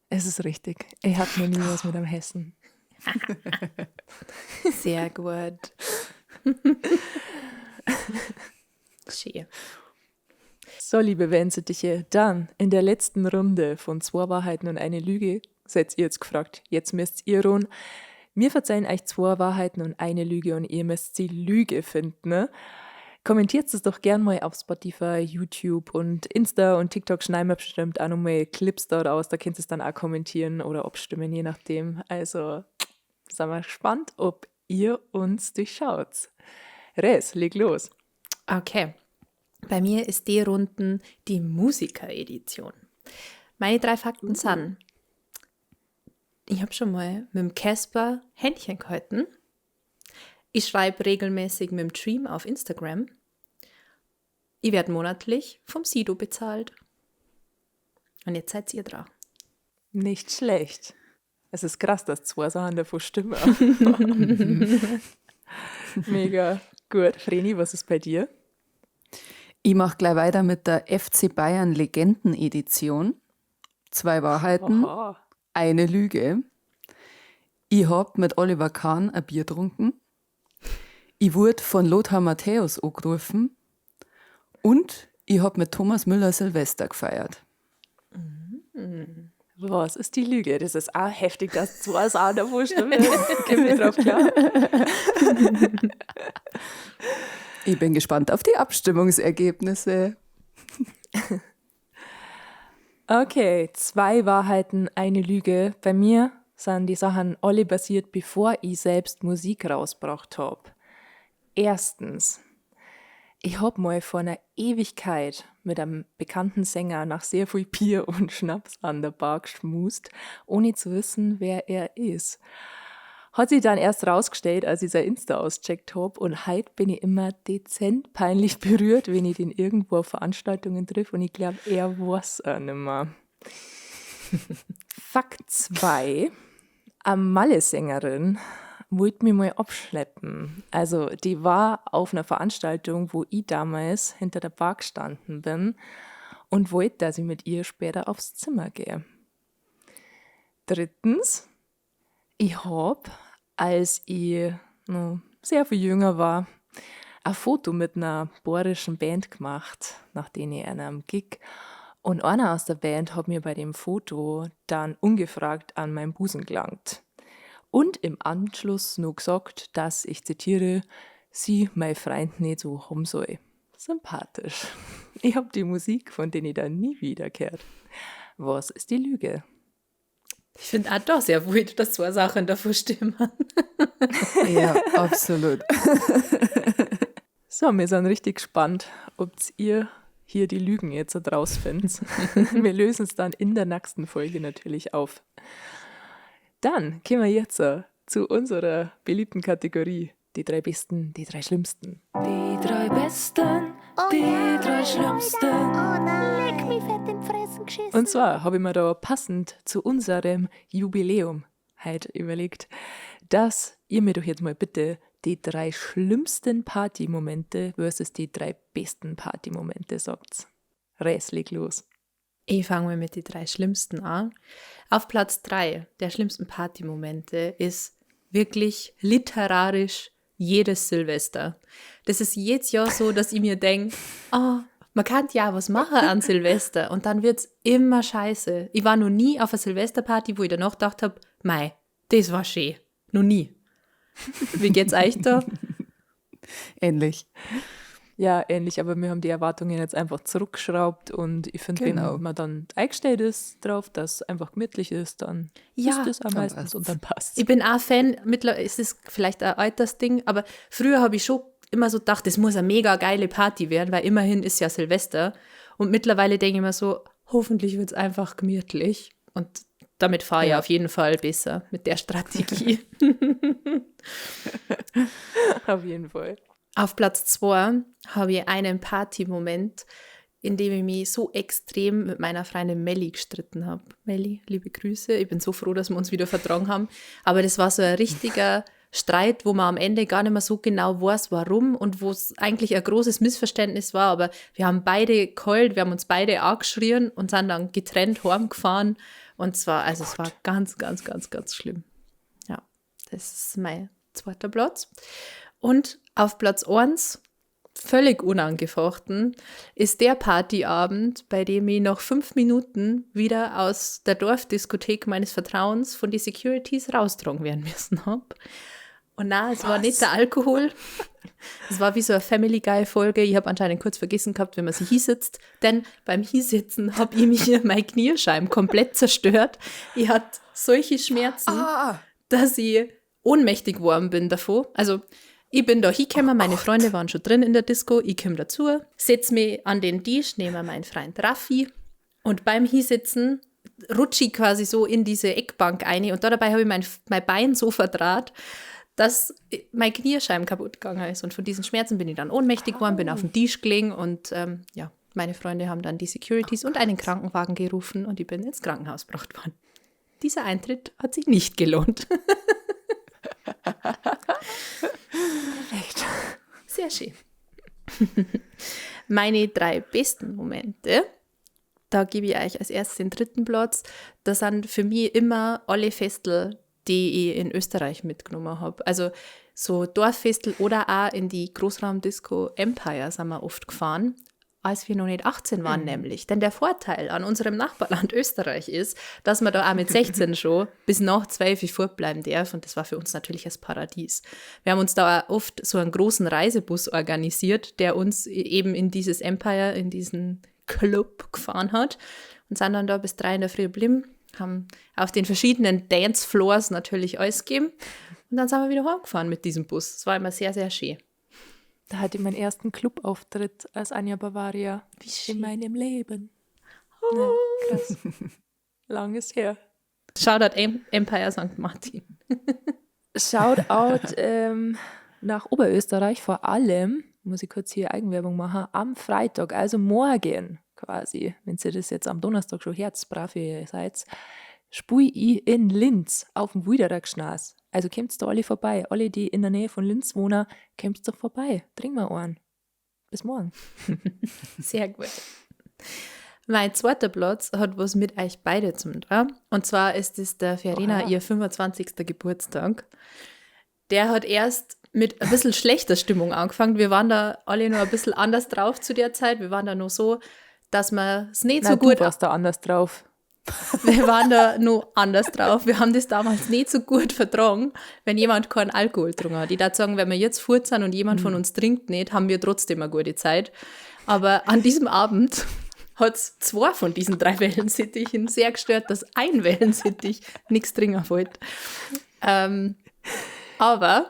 Es ist richtig. Ich hatte noch nie was mit einem Hessen. Sehr gut. Schön. So, liebe Wellensittiche, dann in der letzten Runde von zwei Wahrheiten und eine Lüge seid ihr jetzt gefragt. Jetzt müsst ihr ran. Wir verzeihen euch zwei Wahrheiten und eine Lüge und ihr müsst die Lüge finden. Ne? Kommentiert es doch gern mal auf Spotify, YouTube und Insta und TikTok schneiden wir bestimmt auch nochmal Clips dort aus. Da könnt ihr es dann auch kommentieren oder abstimmen, je nachdem. Also, sind wir gespannt, ob ihr uns durchschaut. Res, leg los. Okay. Bei mir ist die Runden die Musiker-Edition. Meine drei Fakten sind: Ich habe schon mal mit dem Casper Händchen gehalten. Ich schreibe regelmäßig mit dem Dream auf Instagram. Ich werde monatlich vom Sido bezahlt. Und jetzt seid ihr dran. Nicht schlecht. Es ist krass, dass zwei Sachen davon stimmen. Mega gut. Vreni, was ist bei dir? Ich mache gleich weiter mit der FC Bayern Legenden-Edition. 2 Wahrheiten, Aha. eine Lüge. Ich hab mit Oliver Kahn ein Bier getrunken. Ich wurde von Lothar Matthäus angerufen. Und ich hab mit Thomas Müller Silvester gefeiert. Was ist die Lüge? Das ist auch heftig, dass zwei Sachen davon stimmen. Geh mir drauf klar. Ich bin gespannt auf die Abstimmungsergebnisse. Okay, 2 Wahrheiten, eine Lüge. Bei mir sind die Sachen alle passiert, bevor ich selbst Musik rausgebracht hab. Erstens, ich hab mal vor einer Ewigkeit mit einem bekannten Sänger nach sehr viel Bier und Schnaps an der Bar geschmust, ohne zu wissen, wer er ist. Hat sich dann erst rausgestellt, als ich sein Insta auscheckt hab, und heut bin ich immer dezent peinlich berührt, wenn ich den irgendwo auf Veranstaltungen triff, und ich glaub, er weiß auch nimmer. Fakt 2. Eine Malle-Sängerin wollte mich mal abschleppen. Also die war auf einer Veranstaltung, wo ich damals hinter der Bar gestanden bin und wollte, dass ich mit ihr später aufs Zimmer gehe. Drittens, ich hab, als ich noch sehr viel jünger war, ein Foto mit einer bayerischen Band gemacht, nach denen ich an einem Gig. Und einer aus der Band hat mir bei dem Foto dann ungefragt an meinen Busen gelangt. Und im Anschluss noch gesagt, dass, ich zitiere, sie mein Freund nicht so haben soll. Sympathisch. Ich hab die Musik, von denen ich dann nie wieder gehört. Was ist die Lüge? Ich find auch da sehr wild, dass zwei Sachen davon stimmen. Ja, absolut. So, wir sind richtig gespannt, ob ihr hier die Lügen jetzt rausfindet. Wir lösen es dann in der nächsten Folge natürlich auf. Dann kommen wir jetzt zu unserer beliebten Kategorie. Die 3 Besten, die 3 Schlimmsten. Die 3 Besten, Oh die ja, 3 Schlimmsten. Oh nein. Leck mich fett in die Fresse geschissen. Und zwar habe ich mir da passend zu unserem Jubiläum heute überlegt, dass ihr mir doch jetzt mal bitte die 3 schlimmsten Partymomente versus die 3 besten Partymomente sagt. Res, leg los. Ich fange mal mit den 3 schlimmsten an. Auf Platz 3 der schlimmsten Partymomente ist wirklich literarisch jedes Silvester. Das ist jedes Jahr so, dass ich mir denk, oh, man kann ja was machen an Silvester und dann wird's immer scheiße. Ich war noch nie auf einer Silvesterparty, wo ich danach gedacht hab, mei, das war schön. Noch nie. Wie geht's euch da? Ähnlich. Ja, ähnlich, aber wir haben die Erwartungen jetzt einfach zurückgeschraubt und ich finde, wenn man dann eingestellt ist drauf, dass es einfach gemütlich ist, dann ist das am Dann meistens passt's. und dann passt's. Ich bin auch Fan, mittlerweile ist es vielleicht ein Altersding, aber früher habe ich schon immer so gedacht, das muss eine mega geile Party werden, weil immerhin ist ja Silvester und mittlerweile denke ich mir so, hoffentlich wird's einfach gemütlich und damit fahre ich auf jeden Fall besser mit der Strategie. Auf jeden Fall. Auf Platz 2 habe ich einen Party-Moment, in dem ich mich so extrem mit meiner Freundin Melli gestritten habe. Melli, liebe Grüße. Ich bin so froh, dass wir uns wieder vertragen haben. Aber das war so ein richtiger Streit, wo man am Ende gar nicht mehr so genau weiß, warum und wo es eigentlich ein großes Missverständnis war. Aber wir haben beide geheult, wir haben uns beide angeschrien und sind dann getrennt heimgefahren. Und zwar, also es war ganz, ganz, ganz, ganz schlimm. Ja, das ist mein zweiter Platz. Und auf Platz 1, völlig unangefochten, ist der Partyabend, bei dem ich nach 5 Minuten wieder aus der Dorfdiskothek meines Vertrauens von den Securities raustragen werden müssen hab. Und nein, es war nicht der Alkohol. Es war wie so eine Family Guy-Folge. Ich hab anscheinend kurz vergessen gehabt, wenn man sich hinsitzt. Denn beim Hinsitzen hab ich mir meine Kniescheiben komplett zerstört. Ich hatte solche Schmerzen, dass ich ohnmächtig geworden bin davon. Also ich bin da hingekommen, meine Freunde waren schon drin in der Disco, ich komm dazu, setz mich an den Tisch, nehme meinen Freund Raffi und beim Hinsitzen rutsche ich quasi so in diese Eckbank ein und da dabei habe ich mein Bein so verdraht, dass mein Kniescheiben kaputt gegangen ist und von diesen Schmerzen bin ich dann ohnmächtig geworden, bin auf den Tisch gelegen und meine Freunde haben dann die Securities und einen Krankenwagen gerufen und ich bin ins Krankenhaus gebracht worden. Dieser Eintritt hat sich nicht gelohnt. Echt. Sehr schön. Meine drei besten Momente, da gebe ich euch als erstes den dritten Platz. Das sind für mich immer alle Festel, die ich in Österreich mitgenommen habe. Also so Dorffestel oder auch in die Großraumdisco Empire sind wir oft gefahren, als wir noch nicht 18 waren nämlich. Denn der Vorteil an unserem Nachbarland Österreich ist, dass man da auch mit 16 schon bis nach 12 Uhr fortbleiben darf. Und das war für uns natürlich das Paradies. Wir haben uns da auch oft so einen großen Reisebus organisiert, der uns eben in dieses Empire, in diesen Club gefahren hat und sind dann da bis 3 in der Früh geblieben, haben auf den verschiedenen Dancefloors natürlich alles gegeben und dann sind wir wieder heimgefahren mit diesem Bus. Es war immer sehr, sehr schön. Da hatte ich meinen ersten Clubauftritt als Anja Bavaria Wie schön. in meinem Leben. Ja, krass. Lang ist her. Shoutout Empire St. Martin. Shoutout nach Oberösterreich, vor allem, muss ich kurz hier Eigenwerbung machen, am Freitag, also morgen quasi, wenn ihr das jetzt am Donnerstag schon hört, brav ihr seid, spui ich in Linz auf dem Wilderer Gschnas. Also kommt's da alle vorbei. Alle, die in der Nähe von Linz wohnen, kommt's doch vorbei. Trink mal einen. Bis morgen. Sehr gut. Mein zweiter Platz hat was mit euch beide zum tun. Und zwar ist es der Verena, Oha. ihr 25. Geburtstag. Der hat erst mit ein bisschen schlechter Stimmung angefangen. Wir waren da alle noch ein bisschen anders drauf zu der Zeit. Wir waren da noch so, dass wir es nicht Nein, so gut du warst da anders drauf. Wir waren da noch anders drauf. Wir haben das damals nicht so gut vertragen, wenn jemand keinen Alkohol getrunken hat. Ich würde sagen, wenn wir jetzt fort sind und jemand von uns trinkt nicht, haben wir trotzdem eine gute Zeit. Aber an diesem Abend hat es zwei von diesen drei Wellensittichen sehr gestört, dass ein Wellensittich nichts trinken wollte. Aber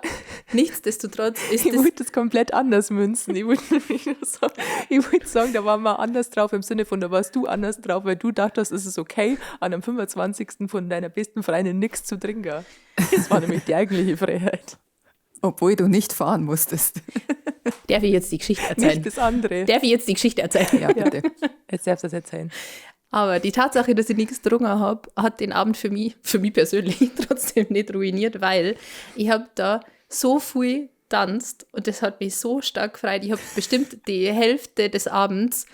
nichtsdestotrotz ist Ich das wollte das komplett anders münzen. Ich wollte nämlich nur sagen, ich wollte sagen, da waren wir anders drauf, im Sinne von, da warst du anders drauf, weil du dachtest, es ist okay, an am 25. von deiner besten Freundin nichts zu trinken. Das war nämlich die eigentliche Freiheit. Obwohl du nicht fahren musstest. Darf ich jetzt die Geschichte erzählen? Nicht das andere. Darf ich jetzt die Geschichte erzählen? Ja, bitte. Jetzt darfst du das erzählen. Aber die Tatsache, dass ich nichts getrunken hab, hat den Abend für mich persönlich trotzdem nicht ruiniert, weil ich hab da so viel tanzt und das hat mich so stark gefreut. Ich hab bestimmt die Hälfte des Abends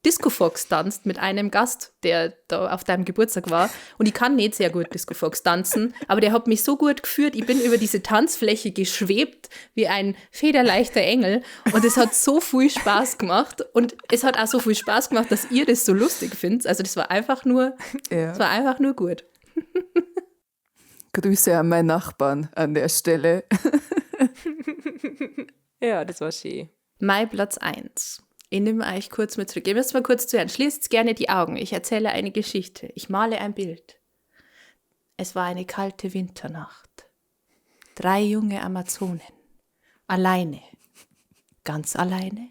Disco Fox tanzt mit einem Gast, der da auf deinem Geburtstag war. Und ich kann nicht sehr gut Disco Fox tanzen, aber der hat mich so gut geführt. Ich bin über diese Tanzfläche geschwebt wie ein federleichter Engel. Und es hat so viel Spaß gemacht. Und es hat auch so viel Spaß gemacht, dass ihr das so lustig findet. Also das war einfach nur, Ja. das war einfach nur gut. Grüße an meinen Nachbarn an der Stelle. Ja, das war schön. Mein Platz 1. Ich nehme euch kurz mit zurück. Ihr müsst mal kurz zuhören. Schließt gerne die Augen. Ich erzähle eine Geschichte. Ich male ein Bild. Es war eine kalte Winternacht. 3 junge Amazonen. Alleine. Ganz alleine?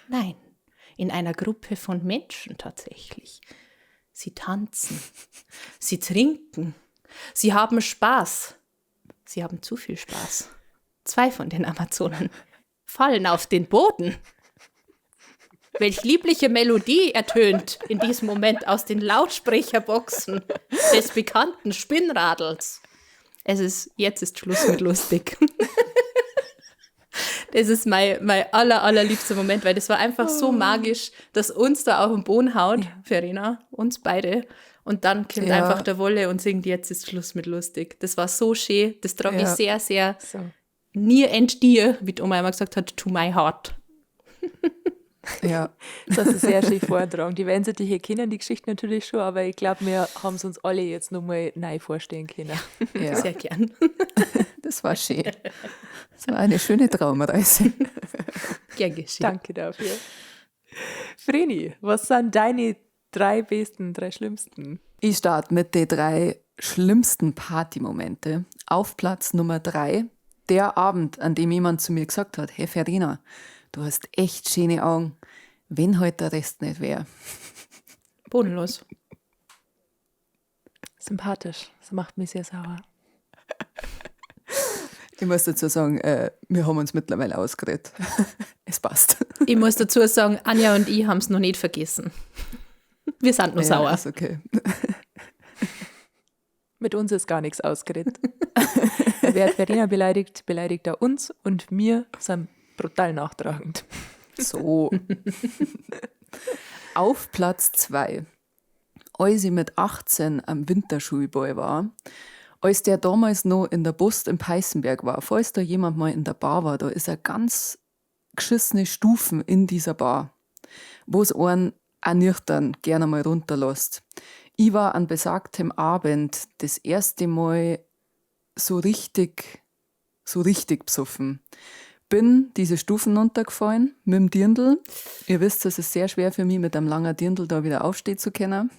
Nein. In einer Gruppe von Menschen tatsächlich. Sie tanzen. Sie trinken. Sie haben Spaß. Sie haben zu viel Spaß. 2 von den Amazonen fallen auf den Boden. Welch liebliche Melodie ertönt in diesem Moment aus den Lautsprecherboxen des bekannten Spinnradls. Jetzt ist Schluss mit lustig. Das ist mein allerliebster Moment, weil das war einfach so magisch, dass uns da auf den Boden haut, Verena, uns beide. Und dann kommt einfach der Wolle und singt, jetzt ist Schluss mit lustig. Das war so schön, das trage ich sehr, sehr near and dear, wie die Oma immer gesagt hat, to my heart. Ja. Das hast du sehr schön vortragen. Die werden sich hier kennen, die Geschichte natürlich schon, aber ich glaub, wir haben es uns alle jetzt nochmal neu vorstellen können. Ja. Sehr gern. Das war schön. Das war eine schöne Traumreise. Gern geschehen. Danke dafür. Vreni, was sind deine 3 besten, 3 schlimmsten? Ich starte mit den 3 schlimmsten Partymomente. Auf Platz Nummer 3, der Abend, an dem jemand zu mir gesagt hat, hey Verena, du hast echt schöne Augen, wenn heute der Rest nicht wär. Bodenlos. Sympathisch. Das macht mich sehr sauer. Ich muss dazu sagen, wir haben uns mittlerweile ausgeredet. Es passt. Ich muss dazu sagen, Anja und ich haben's noch nicht vergessen. Wir sind nur Ja, sauer. ist okay. Mit uns ist gar nichts ausgeredet. Wer Verena beleidigt, beleidigt er uns und wir sind brutal nachtragend. So. Auf Platz 2, als ich mit 18 am Winterschulball war, als der damals noch in der Post in Peißenberg war, falls da jemand mal in der Bar war, da ist er ganz geschissene Stufen in dieser Bar, wo es einen auch nüchtern gerne mal runterlässt. Ich war an besagtem Abend das erste Mal so richtig, so richtig besoffen. Bin diese Stufen runtergefallen mit dem Dirndl. Ihr wisst, es ist sehr schwer für mich, mit einem langen Dirndl da wieder aufstehen zu können.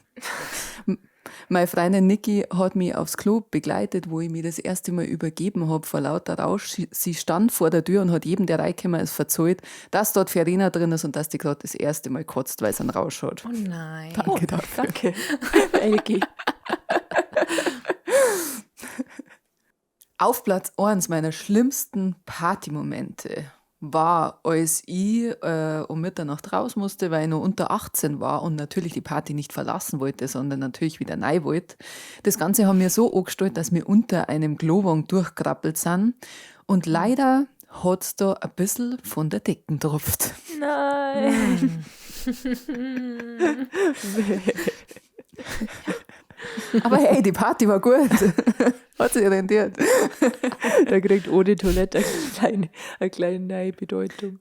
Meine Freundin Niki hat mich aufs Klo begleitet, wo ich mich das erste Mal übergeben hab vor lauter Rausch. Sie stand vor der Tür und hat jedem, der reingekommen ist, verzeiht, dass dort Verena drin ist und dass die gerade das erste Mal kotzt, weil sie einen Rausch hat. Oh nein. Danke dafür. Danke, Elgi. Auf Platz 1 meiner schlimmsten Partymomente war, als ich um Mitternacht raus musste, weil ich noch unter 18 war und natürlich die Party nicht verlassen wollte, sondern natürlich wieder rein wollte. Das Ganze haben wir so angestellt, dass wir unter einem Klowagen durchkrabbelt sind. Und leider hat's da ein bisschen von der Decken tropft. Nein. Aber hey, die Party war gut. Hat sich rentiert. Da kriegt ohne Toilette eine kleine neue Bedeutung.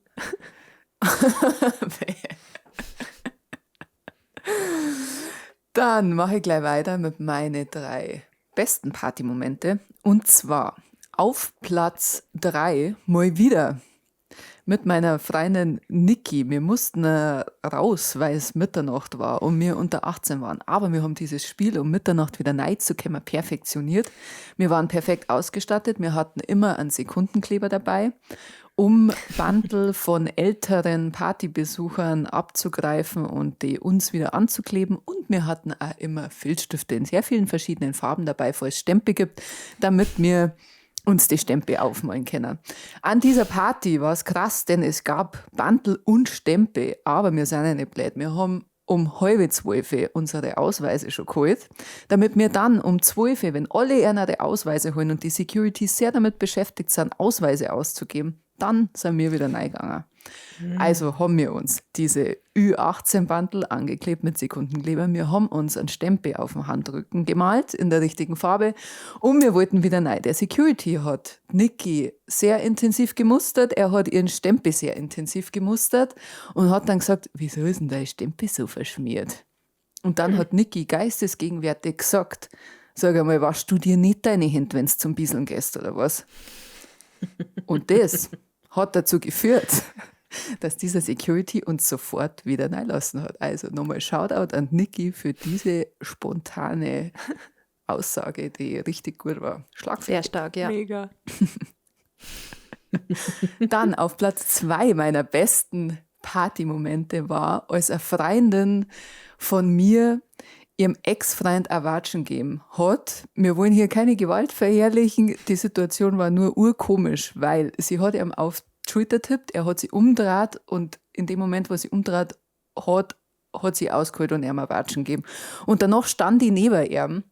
Dann mache ich gleich weiter mit meinen 3 besten Partymomente. Und zwar auf Platz 3 mal wieder mit meiner Freundin Niki. Wir mussten raus, weil es Mitternacht war und wir unter 18 waren. Aber wir haben dieses Spiel, um Mitternacht wieder reinzukommen, perfektioniert. Wir waren perfekt ausgestattet. Wir hatten immer einen Sekundenkleber dabei, um Bandel von älteren Partybesuchern abzugreifen und die uns wieder anzukleben. Und wir hatten auch immer Filzstifte in sehr vielen verschiedenen Farben dabei, falls es Stempel gibt, damit wir uns die Stempel aufmalen können. An dieser Party war es krass, denn es gab Bandel und Stempel, aber wir sind ja nicht blöd. Wir haben um 11:30 unsere Ausweise schon geholt, damit wir dann um 12, wenn alle ihre Ausweise holen und die Security sehr damit beschäftigt sind, Ausweise auszugeben, dann sind wir wieder reingegangen. Also haben wir uns diese Ü18-Bandel angeklebt mit Sekundenkleber. Wir haben uns einen Stempel auf dem Handrücken gemalt in der richtigen Farbe und wir wollten wieder rein. Der Security hat Niki sehr intensiv gemustert, er hat ihren Stempel sehr intensiv gemustert und hat dann gesagt, wieso ist denn dein Stempel so verschmiert? Und dann hat Niki geistesgegenwärtig gesagt, sag einmal, waschst du dir nicht deine Hände, wenn's zum Bieseln gehst oder was? Und das hat dazu geführt, dass dieser Security uns sofort wieder reinlassen hat. Also nochmal Shoutout an Niki für diese spontane Aussage, die richtig gut war. Schlagfertig. Sehr stark, ja. Mega. Dann auf Platz 2 meiner besten Partymomente war, als eine Freundin von mir ihrem Ex-Freund ein Watschen gegeben hat. Wir wollen hier keine Gewalt verherrlichen. Die Situation war nur urkomisch, weil sie hat ihm auf die Schulter tippt, er hat sie umgedreht und in dem Moment, wo sie umgedreht hat, hat sie ausgeholt und ihm ein Watschen gegeben. Und danach stand ich neben ihm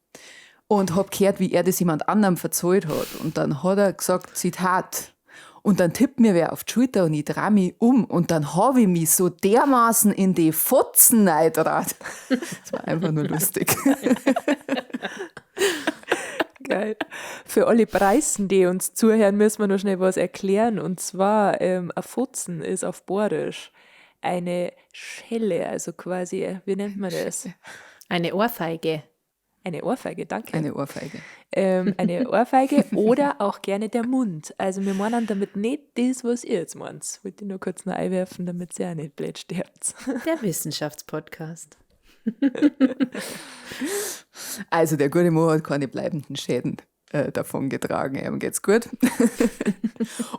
und hab gehört, wie er das jemand anderem verzahlt hat. Und dann hat er gesagt, Zitat, und dann tippt mir wer auf die Schulter und ich dreh mich um und dann hab ich mich so dermaßen in die Fotzen reingedreht. Das war einfach nur lustig. Geil. Für alle Preisen, die uns zuhören, müssen wir noch schnell was erklären. Und zwar, ein Fotzen ist auf Bayerisch eine Schelle, also quasi, wie nennt man das? Eine Ohrfeige. Eine Ohrfeige, danke. Eine Ohrfeige. Eine Ohrfeige oder auch gerne der Mund. Also wir meinen damit nicht das, was ihr jetzt meint. Wollte ich nur kurz noch einwerfen, damit ihr auch nicht blöd sterbt. Der Wissenschaftspodcast. Also der gute Mo hat keine bleibenden Schäden davon getragen. Ihm geht's gut.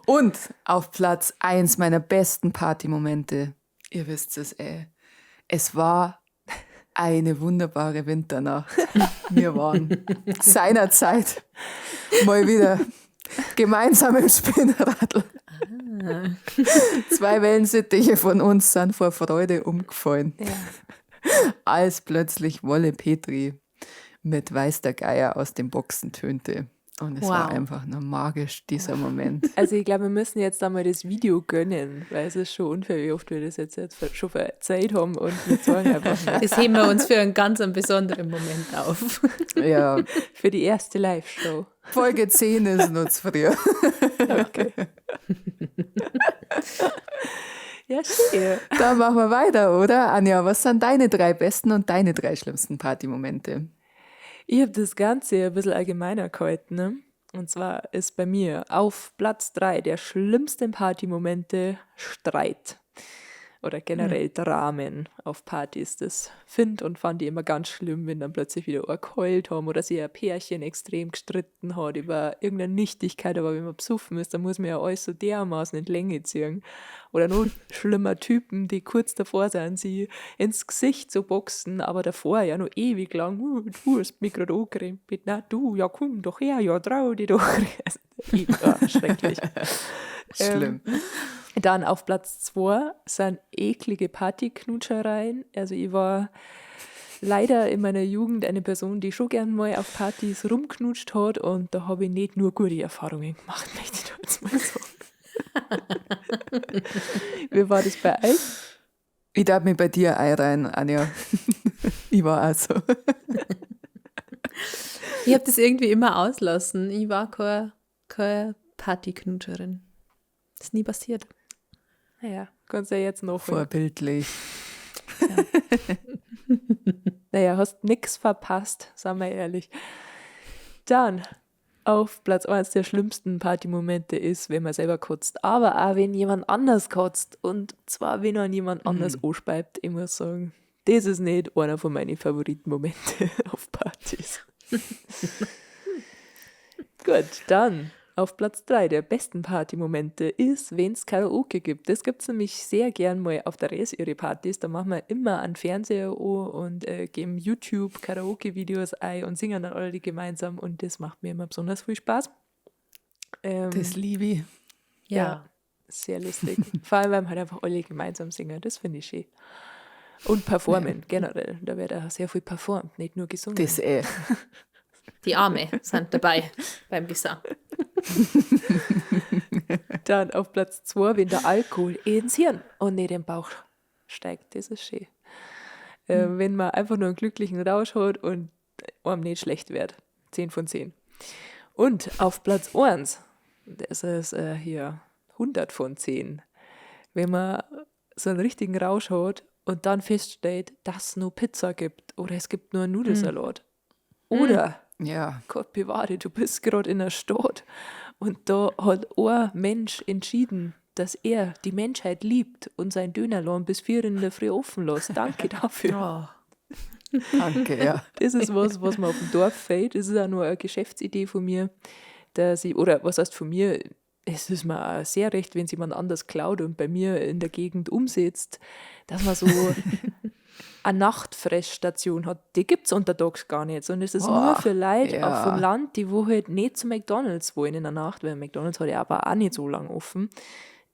Und auf Platz 1 meiner besten Partymomente, ihr wisst es, ey, es war eine wunderbare Winternacht. Wir waren seinerzeit mal wieder gemeinsam im Spinnradl. 2 Wellensittiche von uns sind vor Freude umgefallen. Als plötzlich Wolle Petri mit Weiß der Geier aus den Boxen tönte. Und es war Wow. einfach nur magisch, dieser Moment. Also ich glaube, wir müssen jetzt einmal das Video gönnen, weil es ist schon unfair, wie oft wir das jetzt schon verzeiht haben und wir zeigen einfach nicht. Das heben wir uns für einen ganz einen besonderen Moment auf. Ja, Für die erste Live-Show. Folge 10 ist noch zu früh. Okay. Ja, schön. Dann machen wir weiter, oder? Anja, was sind deine 3 besten und deine 3 schlimmsten Partymomente? Ich hab das Ganze ein bisschen allgemeiner gehalten, ne? Und zwar ist bei mir auf Platz 3 der schlimmsten Partymomente Streit. Oder generell Dramen auf Partys. Das find und fand ich immer ganz schlimm, wenn dann plötzlich wieder ein geheult haben oder sich ein Pärchen extrem gestritten hat über irgendeine Nichtigkeit. Aber wenn man besoffen ist, dann muss man ja alles so dermaßen in die Länge ziehen. Oder noch schlimmer Typen, die kurz davor sind, sie ins Gesicht zu boxen, aber davor ja noch ewig lang, du hast mich gerade angerempelt, na du, ja komm doch her, ja trau dich doch. Also, schrecklich. Schlimm. Dann auf Platz 2 sind eklige Partyknutschereien. Also ich war leider in meiner Jugend eine Person, die schon gern mal auf Partys rumknutscht hat und da habe ich nicht nur gute Erfahrungen gemacht, möchte ich da jetzt mal sagen. Wie war das bei euch? Ich darf mich bei dir einreihen, Anja. Ich war auch so. Ich hab das irgendwie immer auslassen. Ich war keine Partyknutscherin. Das ist nie passiert. Naja, kannst ja jetzt nachholen. Vorbildlich. Ja. Naja, hast nix verpasst, sagen wir ehrlich. Dann auf Platz 1 der schlimmsten Partymomente ist, wenn man selber kotzt, aber auch wenn jemand anders kotzt und zwar wenn einen jemand anders anspeibt, ich muss sagen, das ist nicht einer von meinen Favoritenmomente auf Partys. Gut, dann auf Platz 3 der besten Partymomente ist, wenn's Karaoke gibt. Das gibt's nämlich sehr gern mal auf der Res ihre Partys. Da machen wir immer einen Fernseher an und geben YouTube Karaoke-Videos ein und singen dann alle gemeinsam. Und das macht mir immer besonders viel Spaß. Das liebe ich. Ja. Ja, sehr lustig. Vor allem, weil wir halt einfach alle gemeinsam singen. Das finde ich schön. Und performen generell. Da wird auch sehr viel performt, nicht nur gesungen. Das eh. Die Arme sind dabei beim Gesang. Dann auf Platz 2, wenn der Alkohol ins Hirn und nicht in den Bauch steigt. Das ist schön. Wenn man einfach nur einen glücklichen Rausch hat und einem nicht schlecht wird. 10 von 10. Und auf Platz 1, das ist hier 100 von 10, wenn man so einen richtigen Rausch hat und dann feststellt, dass es nur Pizza gibt oder es gibt nur einen Nudelsalat. Oder Gott bewahre, du bist grad in der Stadt und da hat ein Mensch entschieden, dass er die Menschheit liebt und sein Dönerladen bis 4 in der Früh offen lässt. Danke dafür. Oh. Danke, ja. Das ist was, was mir auf dem Dorf fehlt. Das ist auch nur eine Geschäftsidee von mir, dass ich, oder was heißt von mir, es ist mir auch sehr recht, wenn es jemand anders klaut und bei mir in der Gegend umsetzt, dass man so eine Nachtfressstation hat. Die gibt's untertags gar nicht, sondern es ist nur Boah, für Leute auch ja. vom Land, die wo halt nicht zu McDonald's wollen in der Nacht, weil McDonald's hat ja aber auch nicht so lange offen.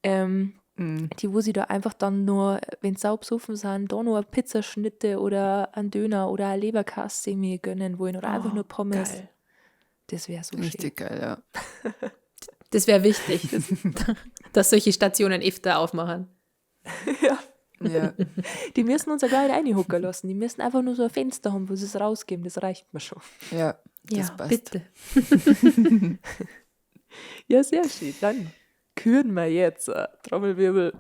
Die, wo sie da einfach dann nur, wenn sie saubesoffen sind, da nur eine Pizzaschnitte oder einen Döner oder eine Leberkassemmel gönnen wollen oder einfach Oh, nur Pommes. Geil. Das wär so schön. Richtig geil, ja. Das wär wichtig, dass solche Stationen öfter aufmachen. Ja. Ja. Die müssen uns ja gar nicht reinhocken lassen. Die müssen einfach nur so ein Fenster haben, wo sie es rausgeben. Das reicht mir schon. Ja, das Ja, passt. Bitte. Ja, sehr schön. Dann küren wir jetzt, Trommelwirbel,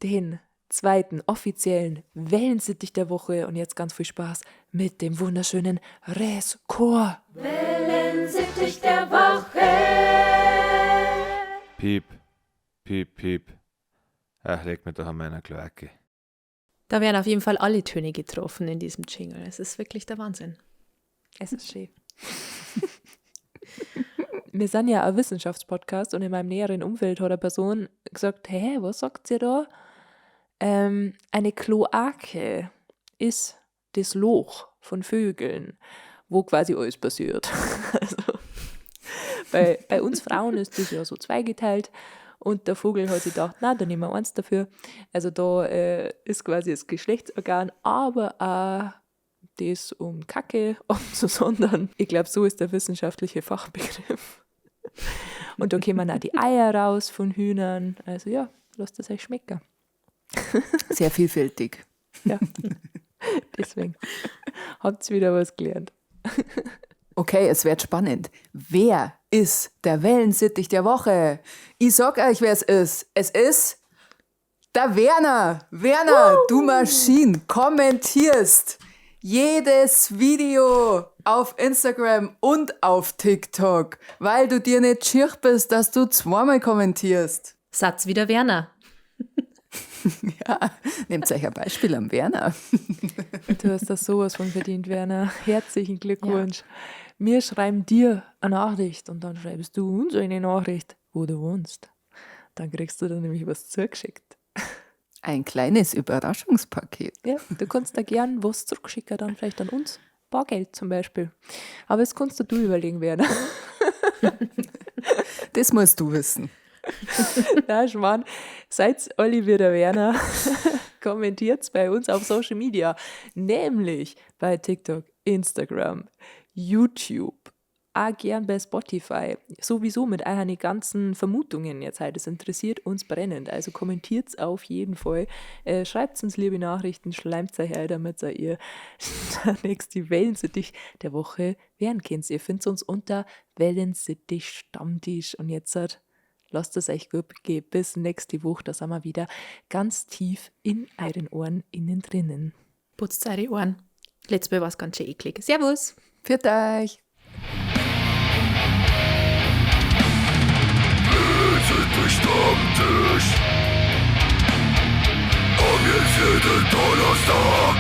den zweiten offiziellen Wellensittich der Woche. Und jetzt ganz viel Spaß mit dem wunderschönen Res-Chor. Wellensittich der Woche. Piep, piep, piep. Ach, leg mir doch an meiner Kloake. Da werden auf jeden Fall alle Töne getroffen in diesem Jingle. Es ist wirklich der Wahnsinn. Es ist schön. Wir sind ja ein Wissenschaftspodcast und in meinem näheren Umfeld hat eine Person gesagt, hä, was sagt ihr da? Eine Kloake ist das Loch von Vögeln, wo quasi alles passiert. Also, bei uns Frauen ist das ja so zweigeteilt und der Vogel hat sich gedacht, na, da nehmen wir eins dafür. Also da ist quasi das Geschlechtsorgan, aber auch Das um Kacke abzusondern. Ich glaube, so ist der wissenschaftliche Fachbegriff. Und da kommen auch die Eier raus von Hühnern. Also ja, lasst es euch schmecken. Sehr vielfältig. Ja, deswegen habt ihr wieder was gelernt. Okay, es wird spannend. Wer ist der Wellensittich der Woche? Ich sag euch, wer es ist. Es ist der Werner. Werner, du Maschine, kommentierst jedes Video auf Instagram und auf TikTok, weil du dir nicht schier bist, dass du zweimal kommentierst. Satz wieder Werner. Ja, nehmt euch ein Beispiel am Werner. Du hast das sowas von verdient, Werner. Herzlichen Glückwunsch. Wir schreiben dir eine Nachricht und dann schreibst du uns eine Nachricht, wo du wohnst. Dann kriegst du dann nämlich was zugeschickt. Ein kleines Überraschungspaket. Ja, du kannst da gern was zurückschicken, dann vielleicht an uns. Bargeld zum Beispiel. Aber das kannst du überlegen, Werner. Das musst du wissen. Na, Schmarrn. Seid alle wie der Werner. Kommentiert's bei uns auf Social Media. Nämlich bei TikTok, Instagram, YouTube, auch gern bei Spotify. Sowieso mit euren ganzen Vermutungen jetzt halt. Das interessiert uns brennend. Also kommentiert's auf jeden Fall. Schreibt uns liebe Nachrichten, schleimt euch ein, damit ihr der nächste Wellensittich der Woche werden könnt. Ihr findet uns unter Wellensittich Stammtisch. Und jetzt halt, lasst es euch gut gehen. Bis nächste Woche. Da sind wir wieder ganz tief in euren Ohren innen drinnen. Putzt eure Ohren. Letztes Mal war es ganz schön eklig. Servus. Pfiat euch. Stammtisch. Komm jetzt jeden Donnerstag.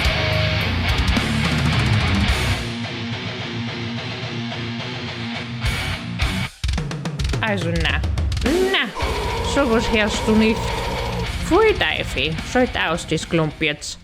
Also na, na, sowas hörst du nicht. Pfui Teufel, schalt aus, das Klump jetzt.